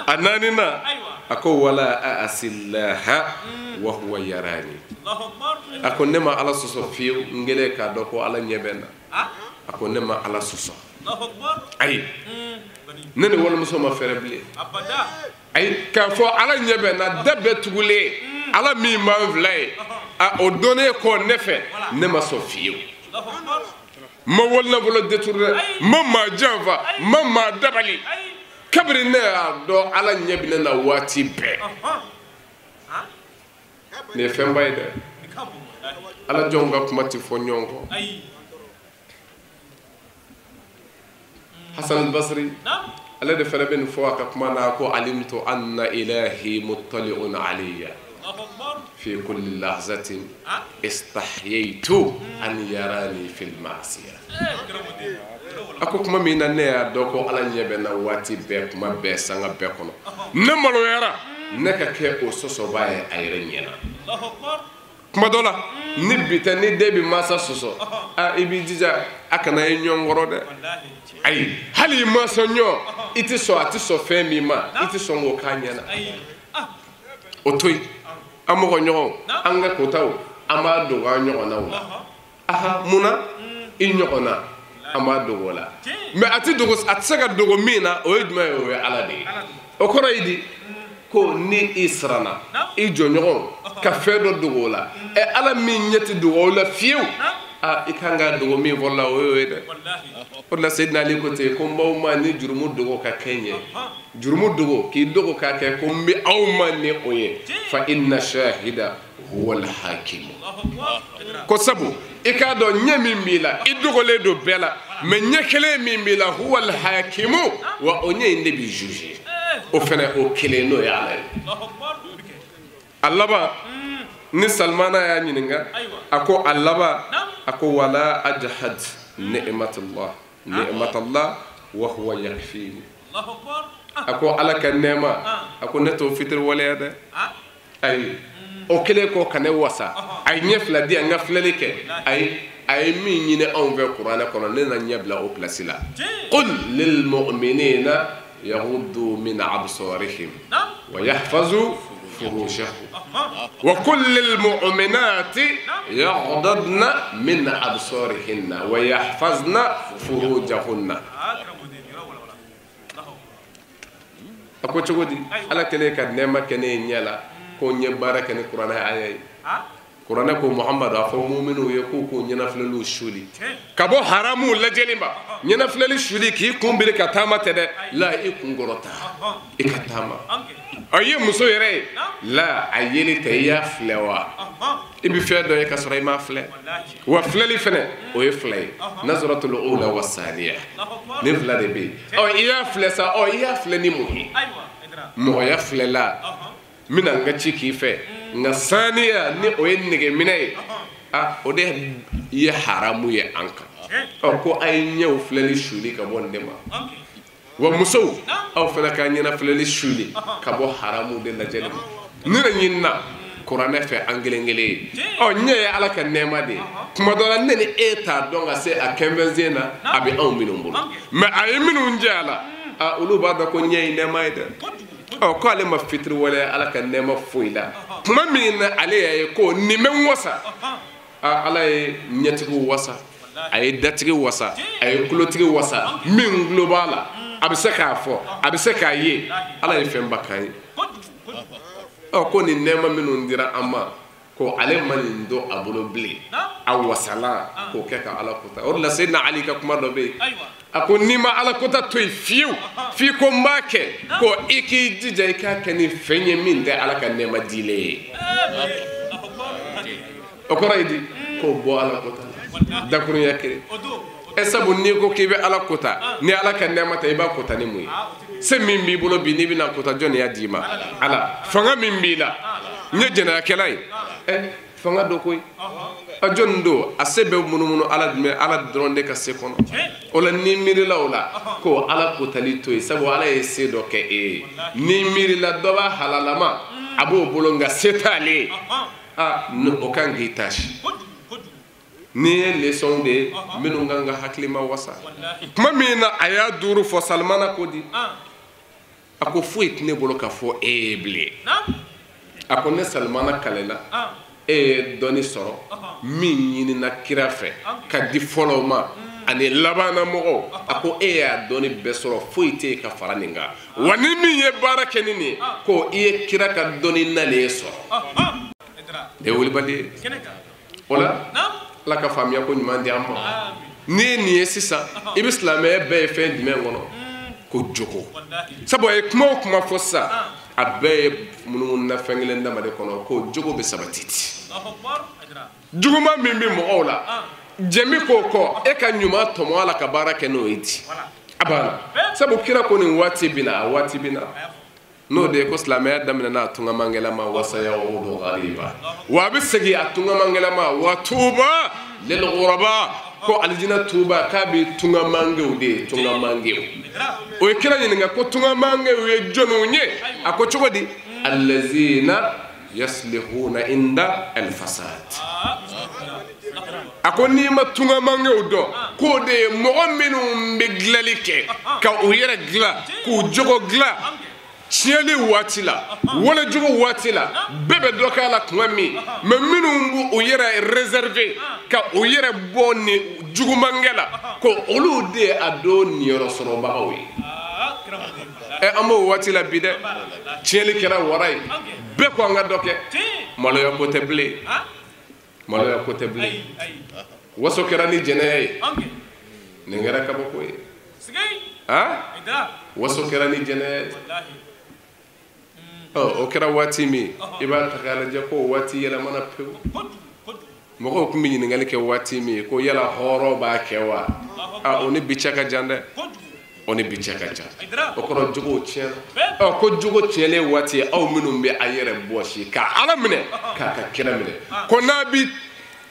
Speaker 6: A naaninan, a ko wala asilaha wa huwa yarani, a ko ne ma Ala sɔsɔ fiyewu, n kɛlen k'a dɔn ko Ala ɲɛ bɛ n na. A ko ne ma Ala sɔsɔ, ayi, ne ni walimuso ma fɛrɛ bilen, ayi, k'a fɔ Ala ɲɛ bɛ n na, da bɛɛ tugulen, Ala min b'an fila ye, a o donnen kɔ ne fɛ, ne ma sɔn fiyewu. N ma walinafolo détourné, n ma maa janfa, n ma maa dabali. Kabini ne y'a dɔn Ala ɲɛ bɛ ne na waati bɛɛ. Nin ye fɛnba ye dɛ. Ala jɔnw ka kuma tɛ fɔ ɲɔgɔn kɔ. Hasan al-Basri ale de fana bɛ nin fɔ a ka kuma na, ko alimtu anna ilahi muttali'un alayya fi kulli lahzatin istahyaytu an yarani fil ma'siyah. A ko kuma min na ne y'a dɔn ko Ala ɲɛ bɛ n na waati bɛɛ, kuma bɛɛ, sanga bɛɛ kɔnɔ, ne maloyara ne ka kɛ o sɔsɔba ye a yɛrɛ ɲɛna. Kuma dɔ la ni bi tɛ, ni den bɛ mansa sɔsɔ, a i b'i jija a kana ye ɲɔgɔn kɔrɔ dɛ. Ayi, hali i mansa ɲɔgɔn, i tɛ sɔn, a tɛ sɔn fɛn min ma, i tɛ sɔn k'o k'a ɲɛna. O to yen, an mɔgɔ ɲɔgɔn, an ka kotaw, an b'a dogo an ɲɔgɔnnaw la. Aha, mun na i ɲɔgɔnna? an b'a dogo o la. Mais a tɛ dogo, a tɛ se ka dogo min na, o ye jumɛn ye? O ye Ala de ye. O kɔrɔ ye di? Ko ni i siranna i jɔɲɔgɔn ka fɛn dɔ dogo o la, ɛ Ala min ɲɛ tɛ dogo o la fiyewu, aa i kan ka dogo min fɔlɔ la, o y'o ye dɛ. O de la Seydina Ali ko ten, ko n b'aw ma ni jurumu dogo ka kɛ n ye, jurumu dogo k'i dogo k'a kɛ, ko n bɛ aw ma ni o ye. Fa inna shahida huwa al-hakim. Ko sabu i k'a dɔn ɲɛ min b'i la, i dogolen don bɛɛ la, mais ɲɛ kelen min b'i la, huwa al-hakimu, wa o ɲɛ in de b'i juger. O fɛnɛ o kelen n'o ye Ala ye. A laban ni Salmana y'a ɲininka, a ko a laban, a ko wala ajhad ni'matullah ni'matullah wa huwa yakfini. A ko Ala ka nɛɛma, a ko ne t'o fitiri waleya dɛ. Ayi, o kelen kɔ ka ne wasa, a ye ɲɛ fila di yan n ka filɛli kɛ. Ayi, a ye min ɲini anw fɛ kuranɛ kɔnɔ, ne na ɲɛ bila o place la. Qul lil mu'minina yaghuddu min absarihim wa yahfazu furujahum wa qul lil mu'minati yaghdadna min absarihinna wa yahfazna furujahunna. A ko cogo di? Ala kɛlen ka nɛɛma kɛ ne ye ɲɛ la, ko n ye baara kɛ ni kuranɛ aya ye. Kuranɛ ko Muhamadu a fɔ muminuw ye k'u k'u ɲɛnafilɛliw suli ka bɔ haramuw lajɛli ma. Ɲɛnafilɛli suli k'i kun biri ka taama tɛ dɛ, la i kun kɔrɔta i ka taama. A ye muso yɛrɛ ye la, a yeli tɛ, i y'a filɛ wa? I bɛ fɛn dɔ ye ka sɔrɔ i m'a filɛ. Wa filɛli fɛnɛ o ye fila ye, nazaratul ula wa saniya, nin fila de bɛ yen. Ɔ i y'a filɛ sa, ɔ i y'a filɛ ni mun ye? Mɔgɔya filɛla, n bɛna n ka ci k'i fɛ, nka saniya ni o ye nɛgɛminɛ ye, a o de ye haramu ye an kan. Ɔ ko a ye ɲɛw filɛli suli ka bɔ nin de ma. Wa musow, aw fana ka ɲɛna filɛli suli ka bɔ haramu de lajɛli ma. Ne de ɲinina kuranɛ fɛ an kelen kelen ye. Ɔ ɲɛ ye Ala ka nɛɛma de ye. Tuma dɔ la ne ni e t'a dɔn ka se a 15 na, a bɛ anw minnu bolo, mais a ye minnu jɛ a la, a olu b'a dɔn ko ɲɛ ye nɛɛma ye dɛ. Ɔ ko ale ma fitiri waleya Ala ka nɛɛma foyi la. Tuma min na ale y'a ye ko nin bɛ n wasa, a Ala ye ɲɛtigiw wasa, a ye datigi wasa, a ye kulotigi wasa. Min tulo b'a la, a bɛ se k'a fɔ, a bɛ se k'a ye. Ala ye fɛnba k'an ye. Ɔ ko nin nɛɛma minnu dira an ma, ko ale ma nin don a bolo bilen, a wasala k'o kɛ ka Ala kota. O de la Seydina Ali ka kuma dɔ bɛ yen, a ko n'i ma Ala kota to yen fiyewu, f'i ko n b'a kɛ, ko i k'i jija i k'a kɛ ni fɛn ye min tɛ Ala ka nɛɛma dilen ye. O kɔrɔ ye di? K'o bɔ Ala kota la dakurunya kelen. Ɛ sabu n'i ko k'i bɛ Ala kota, ni Ala ka nɛɛma tɛ, i b'a kota ni mun ye? Se min b'i bolo bi n'i bɛna kota, jɔnni y'a d'i ma? Ala. Fanga min b'i la, n ye jɛnɛyakɛla ye, ɛ fanga dɔ koyi. A jɔnni don? A se bɛ munumunu Ala jumɛn? Ala dɔrɔn de ka se kɔnɔ. O la n'i miirila o la, ko Ala kotali to yen, sabu Ala ye se dɔ kɛ e ye. N'i miirila dɔ b'a halalama, a b'o bolo nka se t'ale ye, a o kan k'i tasi. N'i ye leçon de ye minnu kan ka hakilima wasa. Tuma min na a y'a duuru fɔ, Salimana ko di? A ko foyi tɛ ne bolo ka fɔ e ye bilen. A ko ne Salimana kalela, e ye dɔnni sɔrɔ min ɲinina kira fɛ ka di fɔlɔw ma ani labanna mɔgɔw. A ko e y'a dɔnni bɛɛ sɔrɔ, foyi tɛ yen ka fara nin kan. Wa ni min ye baara kɛ ni nin ye, ko i ye kira ka dɔnni nalen sɔrɔ. Nin ye wulibali ye. O la Ala ka faamuya ko ɲuman di an ma. N'i ye nin ye sisan, i bɛ silamɛya bɛɛ ye fɛn jumɛn kɔnɔ? Ko jogo. Sabu a ye kuma o kuma fɔ sisan, a bɛɛ ye munumunu na fɛn kelen dama de kɔnɔ, ko jogo bɛ sabati ti. Juguman min bɛ mɔgɔw la, jɛmi k'o kɔ, e ka ɲuman tɔmɔ a la ka baara kɛ n'o ye ti. A banna. Sabu kira ko nin waati bɛ na, a waati bɛ na. N'o de ye ko silamɛya daminɛna a tungamankɛla ma, wasaya o don gariba. Wa a bɛ segin a tungamankɛla ma, wa tuuba lil ghuraba. Ko alijina tuuba k'a bɛ tungamankew de ye, tungamankew. O ye kira ɲininka ko tungamankew ye jɔnniw ye? A ko cogo di? Allazina yaslihuna inda alfasad. A ko n'i ma tungamankew dɔn, k'o de ye mɔgɔ minnu bɛ dilanli kɛ ka u yɛrɛ dilan, k'u jogo dilan, Tiɲɛli waati la, walejugu waati la, bɛɛ bɛ dɔ k'a la tuma min, mais minnu b'u yɛrɛ réserver ka u yɛrɛ bɔ ni jugumankɛ la, ko olu de ye a don niyɔrɔ sɔrɔbagaw ye. Ɛ an b'o waati la bi dɛ, tiɲɛli kɛra wara ye, bɛɛ ko an ka dɔ kɛ, maloya ko tɛ bilen, maloya ko tɛ bilen, waso kɛra ni jɛnɛya ye, nin kɛra kabako ye, han, waso kɛra ni jɛnɛya ye. O kɛra waati min, i b'a ta k'a lajɛ ko waati yɛlɛmana pewu. Mɔgɔw tun bɛ ɲininkali kɛ waati min ko yala hɔrɔn b'a kɛ wa? A o ni bi cɛ ka jan dɛ, o ni bi cɛ ka jan. O kɔrɔ jogow tiɲɛna. Ɔ ko jogo tiɲɛlen waati aw minnu bɛ a yɛrɛ bɔsi ka Ala minɛ k'a ka kira minɛ, ko n'a bi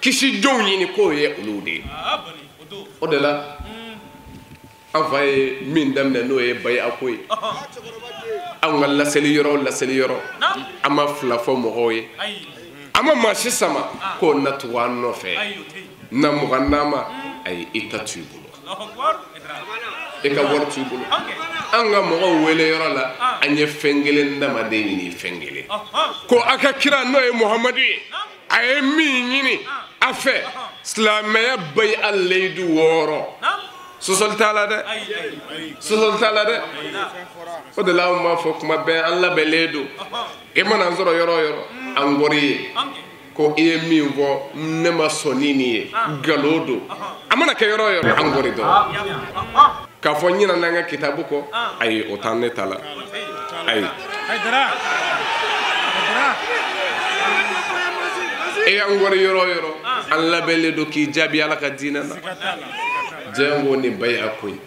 Speaker 6: kisi jɔnw ɲini k'o ye olu de ye. O de la an fa ye min daminɛ n'o ye bayi ko ye. An ka laseli yɔrɔ laseli yɔrɔ, an ma fila fɔ mɔgɔw ye, an ma maa si sama k'o na tugu an nɔfɛ, na 20 d'an ma, ayi i ta t'u bolo, i ka wari t'u bolo. An ka mɔgɔw wele yɔrɔ la, an ye fɛn kelen damaden ɲini, fɛn kelen ko a ka kira n'o ye Muhamadu ye, a ye min ɲini a fɛ, silamɛya bayi a layidu 6. Sɔsɔli t'a la dɛ, sɔsɔli t'a la dɛ. O de la anw b'a fɔ kuma bɛɛ, an labɛnlen don. I mana an sɔrɔ yɔrɔ o yɔrɔ, an kɔrɔ ye ko i ye min fɔ ne ma sɔn ni nin ye, nkalon don. A mana kɛ yɔrɔ o yɔrɔ, an kɔrɔ dɔrɔn. K'a fɔ ɲinɛ n'an ka kitabu kɔ, ayi o t'an ne ta la, ayi. E y'an kɔrɔ yɔrɔ o yɔrɔ, an labɛnlen don k'i jaabi Ala ka diinɛ na. Jango ni bayi a ko ye.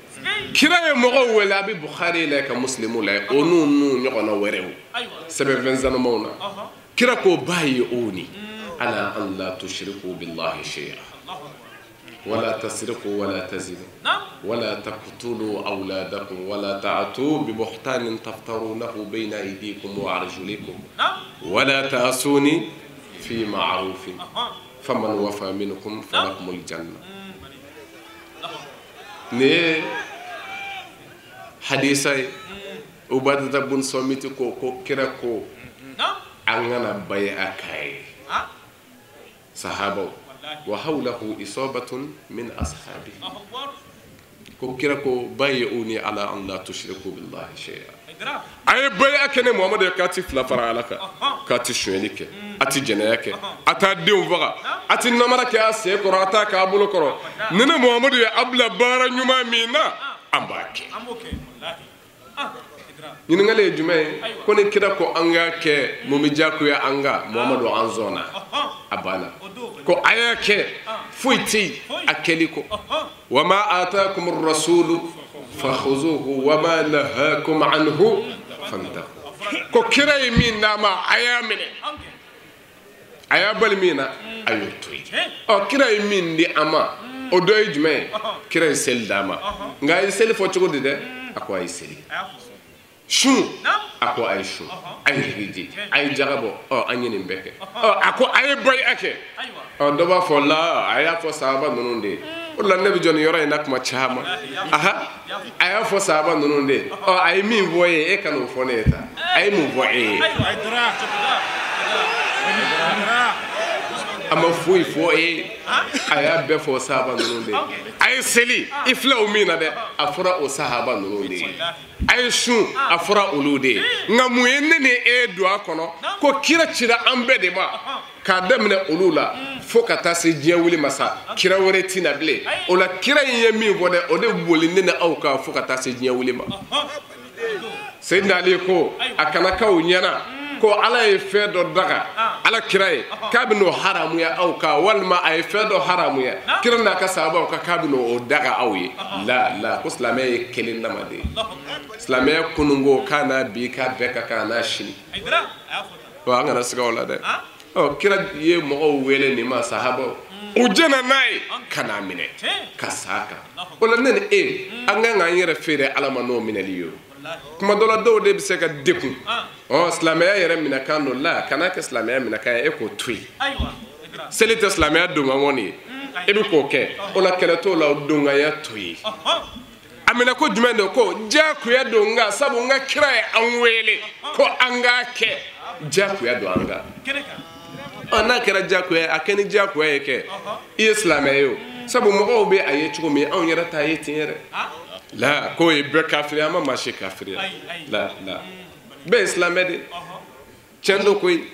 Speaker 6: Kira ye mɔgɔw wele, a bɛ Bukhari la ka Muslimu la, o n'u ɲɔgɔnna wɛrɛw sɛbɛn fɛn sanumaw na. Kira ko bayi o ni ala an la tushriku billahi shay'a wala tasriqu wala tazinu wala taqtulu awladakum wala ta'tu bi buhtanin taftarunahu bayna aydikum wa arjulikum wala ta'suni fi ma'rufin faman wafa minkum falakumul janna. Nin ye hadisa ye, Ubadata bun Samiti ko ko kira ko an kana bayi a k'a ye sahabaw, wa hawlahu isabatun min ashabi, ko kira ko bayi'uni ala an la tushriku billahi shay'a. A ye bayi a kɛ ne Muhamadu ye k'a ti fila fara Ala kan, k'a ti sonyɛli kɛ, a ti jɛnɛya kɛ, a t'a denw faga, a ti namara kɛ a sen kɔrɔ, a t'a k'a bolo kɔrɔ. Ni ne Muhamadu ye a bila baara ɲuman min na, an b'a kɛ. Ɲininkali ye jumɛn ye? Ko ni kira ko an k'a kɛ, mun bɛ diyagoya an kan? Muhamadu an sɔnna, a banna. Ko a y'a kɛ, foyi tɛ yen a kɛli kɔ. Wa ma atakum rasulu fakhuzuhu wa ma nahakum anhu fantahu. Ko kira ye min d'a ma, a y'a minɛ, a y'a bali min na, a y'o to yen. Ɔ kira ye min di an ma, o dɔ ye jumɛn ye? Kira ye seli d'a ma, nka a ye seli fɔ cogo di dɛ? A ko a ye seli. Sun, a ko a ye sun, a ye hiji, a ye jaga bɔ, ɔ an ye nin bɛɛ kɛ. Ɔ a ko a ye bayi a kɛ. Ɔ dɔ b'a fɔ la, a y'a fɔ sahaba ninnu de ye. O de la ne bɛ jɔ nin yɔrɔ in na kuma caman. Aha, a y'a fɔ sahaba ninnu de ye. Ɔ a ye min fɔ e ye, e ka n'o fɔ ne ye tan. A ye mun fɔ e ye? A ma foyi fɔ e ye. A y'a bɛɛ fɔ sahaba ninnu de ye. A ye seli, i filɛ o min na dɛ, a fɔra o sahaba ninnu de ye. A ye sun, a fɔra olu de ye. Nka mun ye ne ni e don a kɔnɔ ko kira cira an bɛɛ de ma, k'a daminɛ olu la fo ka taa se diɲɛ wuli ma sa, kira wɛrɛ tɛ na bilen. O la kira in ye min fɔ dɛ, o de boli ne ni aw kan fo ka taa se diɲɛ wuli ma. Seyidina Ali ko a kana k'aw ɲɛna ko Ala ye fɛn dɔ daga Ala kira ye k'a bɛ n'o haramuya aw kan, walima a ye fɛn dɔ haramuya kira n'a ka sahabaw kan k'a bɛ n'o daga aw ye. La la, ko silamɛya ye kelen dama de ye. Silamɛya kununko k'a n'a bi k'a bɛɛ ka kan n'a sini. Wa an kana siga o la dɛ. Ɔ kira ye mɔgɔw wele nin ma, sahabaw u jɛna n'a ye ka n'a minɛ ka s'a kan. O la ne ni e an kan k'an yɛrɛ feere Ala ma n'o minɛli ye. Kuma dɔ la dɔw de bɛ se ka degun. Ɔ silamɛya yɛrɛ minɛkan don la, kana kɛ silamɛya minɛkan ye, e k'o to yen. Seli tɛ silamɛya donkan kɔni ye, e bɛ k'o kɛ. O la kɛlɛ t'o la, o donkanya to yen. A minɛ ko jumɛn don? Ko diyagoya don n kan, sabu n ka kira ye an wele ko an k'a kɛ, diyagoya don an kan. Ɔ n'a kɛra diyagoya ye, a kɛ ni diyagoya ye kɛ, i ye silamɛ ye o. Sabu mɔgɔw bɛ a ye cogo min, anw yɛrɛ t'a ye ten yɛrɛ. La k'o ye bɛɛ kafiri, an ma maa si kafiriya. La la, bɛɛ ye silamɛ de. Tiɲɛ don koyi.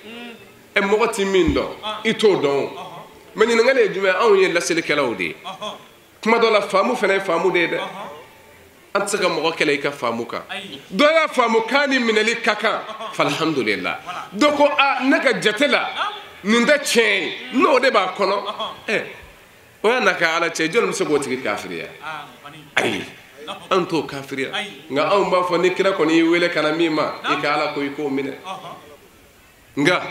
Speaker 6: Ɛ mɔgɔ ti min dɔn, i t'o dɔn o. Mɛ ɲininkali ye jumɛn? Anw ye laselikɛlaw de ye. Kuma dɔ la, faamu fana ye faamu de ye dɛ. An tɛ se ka mɔgɔ kɛlɛ i ka faamu kan. Dɔ y'a faamu k'a ni minɛli ka kan, alhamdulillah. Dɔ ko a ne ka jate la nin tɛ tiɲɛ ye, n'o de b'a kɔnɔ. Ɛ o y'a n'a ka Ala cɛ, jɔnni bɛ se k'o tigi kafiriya? Ayi, an t'o kafiriya. Nka anw b'a fɔ ni kira kɔni y'i wele ka na min ma, i ka Ala ko i k'o minɛ. Nka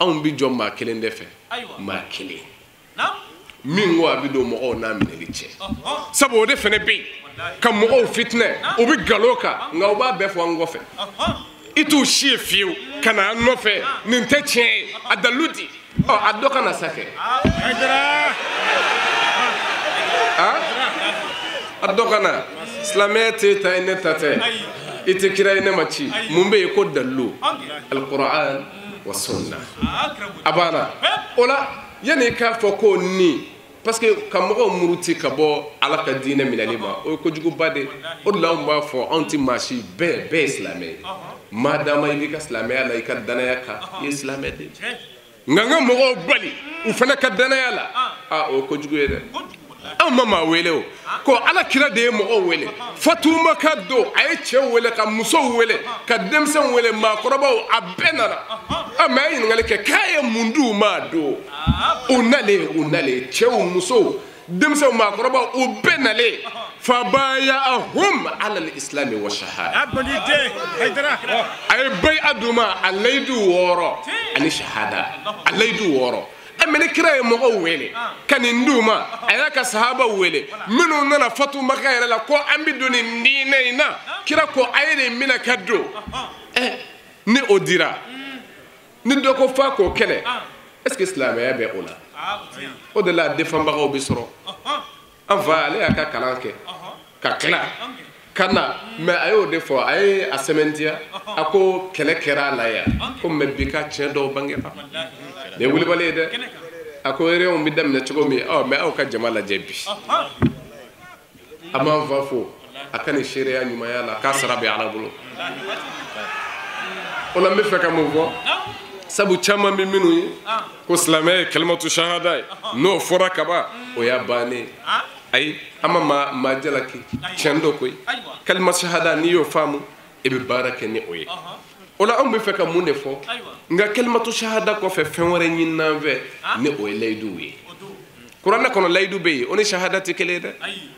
Speaker 6: anw bi jɔ maa kelen de fɛ, maa kelen min ko a bɛ don mɔgɔw n'a minɛli cɛ. Sabu o de fana bɛ yen ka mɔgɔw fitinɛ, u bɛ nkalon kan, nka u b'a bɛɛ fɔ an kɔfɛ. I t'u si ye fiyewu ka na an nɔfɛ, nin tɛ tiɲɛ ye, a dalilu di. Ɔ a dɔ ka na sa kɛ. A dɔ ka na. Silamɛya t'e ta ye, ne ta tɛ. I tɛ kira ye, ne ma ci. Mun bɛ yen ko dalilu? Alikuran wa sunna. A banna. O la yanni i k'a fɔ ko nin, parce que ka mɔgɔw muruti ka bɔ Ala ka diinɛ minɛli ma, o ye kojuguba de ye. O de la anw b'a fɔ anw tɛ maa si, bɛɛ ye silamɛ ye. Maa dama i b'i ka silamɛya la, i ka danaya kan, i ye silamɛ de ye. Nka n ka mɔgɔw bali u fana ka danaya la, aa o ye kojugu ye dɛ. Anw ma maa wele o, ko Ala kira de ye mɔgɔw wele. Fatumaka don, a ye cɛw wele, ka musow wele, ka denmisɛnw wele, maakɔrɔbaw, a bɛɛ nana. A mɛ a ye ɲininkali kɛ k'a ye mun d'u ma don? U nalen, u nalen, cɛw, musow, denmisɛnw, maakɔrɔbaw, u bɛɛ nalen. Fabayahum ala al-islami wa shahada. A ye bayi d'u ma, a layidu 6 ani shahada, a layidu 6. Mɛ ni kira ye mɔgɔw wele ka nin d'u ma, a y'a ka sahabaw wele minnu nana Fatumaka yɛrɛ la ko an bɛ don nin diinɛ in na, kira ko a ye nin minɛ ka don. Ɛ ni o dira, ni dɔ ko f'a k'o kɛlɛ, est ce que silamɛya bɛ o la? O de la a defanbagaw bɛ sɔrɔ. An fa ale y'a ka kalan kɛ ka tila ka na, mɛ a y'o de fɔ, a ye a sɛmɛntiya, a ko kɛlɛ kɛra a la yan, ko mɛ bi ka tiɲɛ dɔw bangera. Nin ye wulibali ye dɛ. A ko réunion bɛ daminɛ cogo min, ɔ mɛ aw ka jama lajɛ bi. A m'an fa fo a ka nin seereya ɲumanya la, k'a sara bɛ Ala bolo. O la n bɛ fɛ ka mun fɔ? Sabu caman bɛ minnu ye ko silamɛya ye kalimatu shahada ye, n'o fɔra kaban o y'a bannen ye. Ayi, an ma maa jalaki, tiɲɛ don koyi. Kalima shahada n'i y'o faamu, i bɛ baara kɛ ni o ye. O la anw bɛ fɛ ka mun de fɔ? Nka kalimatu shahada kɔfɛ fɛn wɛrɛ ɲini an fɛ, ni o ye layiduw ye. Kuranɛ kɔnɔ layidu bɛ yen, o ni shahada tɛ kelen ye dɛ.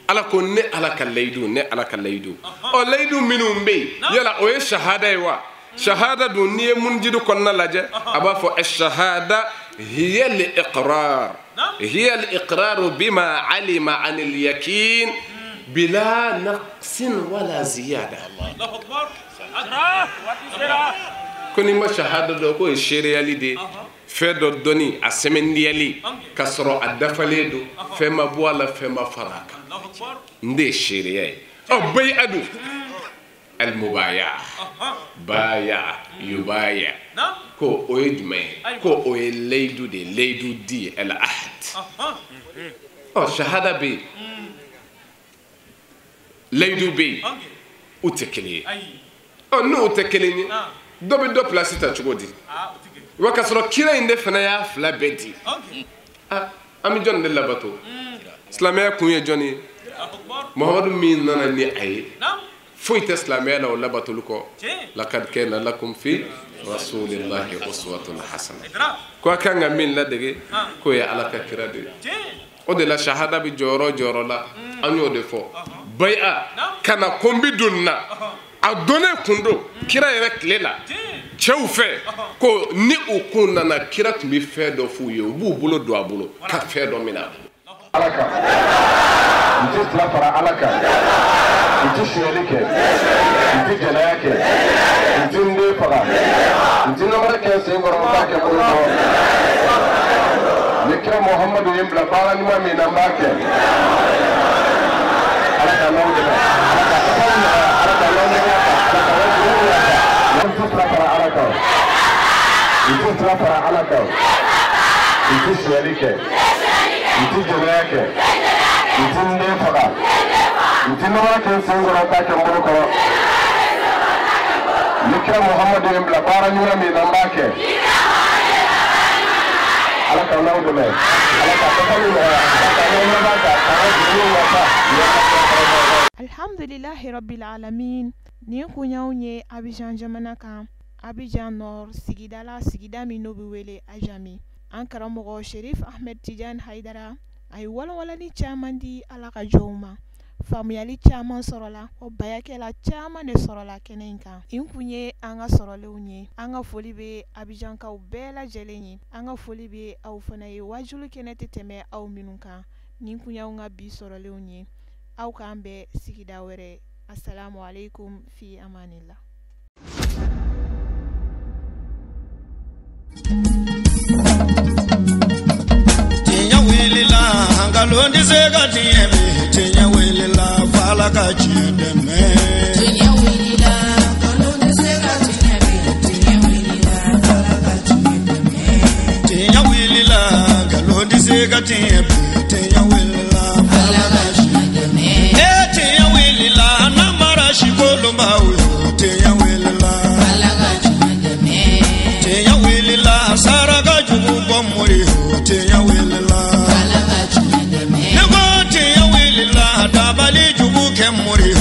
Speaker 6: Ala ko ne Ala ka layidu, ne Ala ka layidu. Ɔ layidu minnu bɛ yen, yala o ye shahada ye wa? Shahada dun n'i ye munjidu kɔnɔna lajɛ, a b'a fɔ shahada hiya al-iqrar, hiya al-iqrar bima alima an al-yakin bila naqsin wala ziyada. Ko n'i ma shahada dɔn, k'o ye seereyali de ye. Fɛn dɔ dɔnni, a sɛmɛndiyali, k'a sɔrɔ a dafalen don, fɛn ma bɔ a la, fɛn ma fara a kan. N de ye seereya ye. Ɔ bayi adu almubaya, baya yubaya, ko o ye jumɛn ye? Ko o ye layidu de ye, layidu di, al ahd. Ɔ shahada bɛ yen, layidu bɛ yen, u tɛ kelen ye. Ɔ n'o tɛ kelen ye, dɔ bɛ dɔ pilasi ta cogo di? Wa k'a sɔrɔ kira in de fana y'a fila bɛɛ di. An bɛ jɔnni de labato? Silamɛya kun ye jɔnni ye? Muhamadu min nana ni a ye, foyi tɛ silamɛya la o labatoli kɔ. Lakad kana lakum fi rasulillahi uswatun hasana. Ko a kan ka min ladege, k'o ye Ala ka kira de ye. O de la shahada bɛ jɔyɔrɔ jɔyɔrɔ la, an y'o de fɔ. Bayi'a ka na ko n bɛ don nin na, a donnen kun don kira yɛrɛ tile la cɛw fɛ, ko ni u kun nana kira tun bɛ fɛn dɔ f'u ye, u b'u bolo don a bolo ka fɛn dɔ minɛ a bolo.
Speaker 7: Ala kan, n tɛ fila fara Ala kan, n tɛ sonyɛli kɛ, n tɛ jɛnɛya kɛ, n tɛ n den faga, n tɛ namara kɛ sen kɔrɔ, n b'a kɛ bolo kɔrɔ. Ni kira Muhamadu ye n bila baara ɲuman min na, n b'a kɛ. Ala Ala ka n'aw dɛmɛ, Ala ka kafaw nɔgɔya, Ala ka n'aw nɔgɔya, Ala ka wajibiw yafa. N tɛ fila fara Ala kan, n tɛ fila fara Ala kan, n tɛ sonyali kɛ, n tɛ jɛnɛya kɛ, n tɛ n den faga, n tɛ nɔgɔ kɛ n sen kɔrɔ k'a kɛ n bolo kɔrɔ. Ni kira Muhamadu ye n bila baara ɲuman min na, n b'a kɛ. Ala ka n'aw dɛmɛ, Ala ka dafaliw nɔgɔya, Ala ka ɲɛnamaya kan, k'an ka juruw yafa.
Speaker 2: Alhamdulilahi rabbil alamin. Nin kun y'anw ye Abidjan jamana kan, Abidjan Nord sigida la, sigida min n'o bɛ wele Ajami. An karamɔgɔ Sherif Ahmed Tidiane Haidara a ye walawalali caman di Ala ka jɔnw ma, faamuyali caman sɔrɔla, o bayakɛla caman de sɔrɔla kɛnɛ in kan. Nin kun ye an ka sɔrɔlenw ye. An ka foli bɛ Abidjankaw bɛɛ lajɛlen ye, an ka foli bɛ aw fana ye, wajulu kɛnɛ tɛ tɛmɛ aw minnu kan. Nin kun y'anw ka bi sɔrɔlenw ye. Aw k'an bɛn sigida wɛrɛ. Assalamu alaikum, fi amanillah.
Speaker 1: Tiɲɛ wulila, nkalon tɛ se ka tiɲɛ bi. Tiɲɛ wulila, f'Ala ka tiɲɛ dɛmɛ.
Speaker 8: Tiɲɛ wulila, nkalon tɛ se ka tiɲɛ bi. Tiɲɛ wulila, f'Ala ka tiɲɛ dɛmɛ.
Speaker 1: Tiɲɛ wulila, nkalon tɛ se ka tiɲɛ bi. Tiɲɛ wulila, f'Ala ka tiɲɛ dɛmɛ. Ee tiɲɛ wulila, namara si kolonbaw yo. Tiɲɛ wulila,
Speaker 8: f'Ala ka tiɲɛ dɛmɛ.
Speaker 1: Tiɲɛ wulila, saraka jugu bɔ mori yo. Tiɲɛ wulila,
Speaker 8: f'Ala ka tiɲɛ dɛmɛ.
Speaker 1: Ne ko tiɲɛ wulila, dabali jugu kɛ mori yo.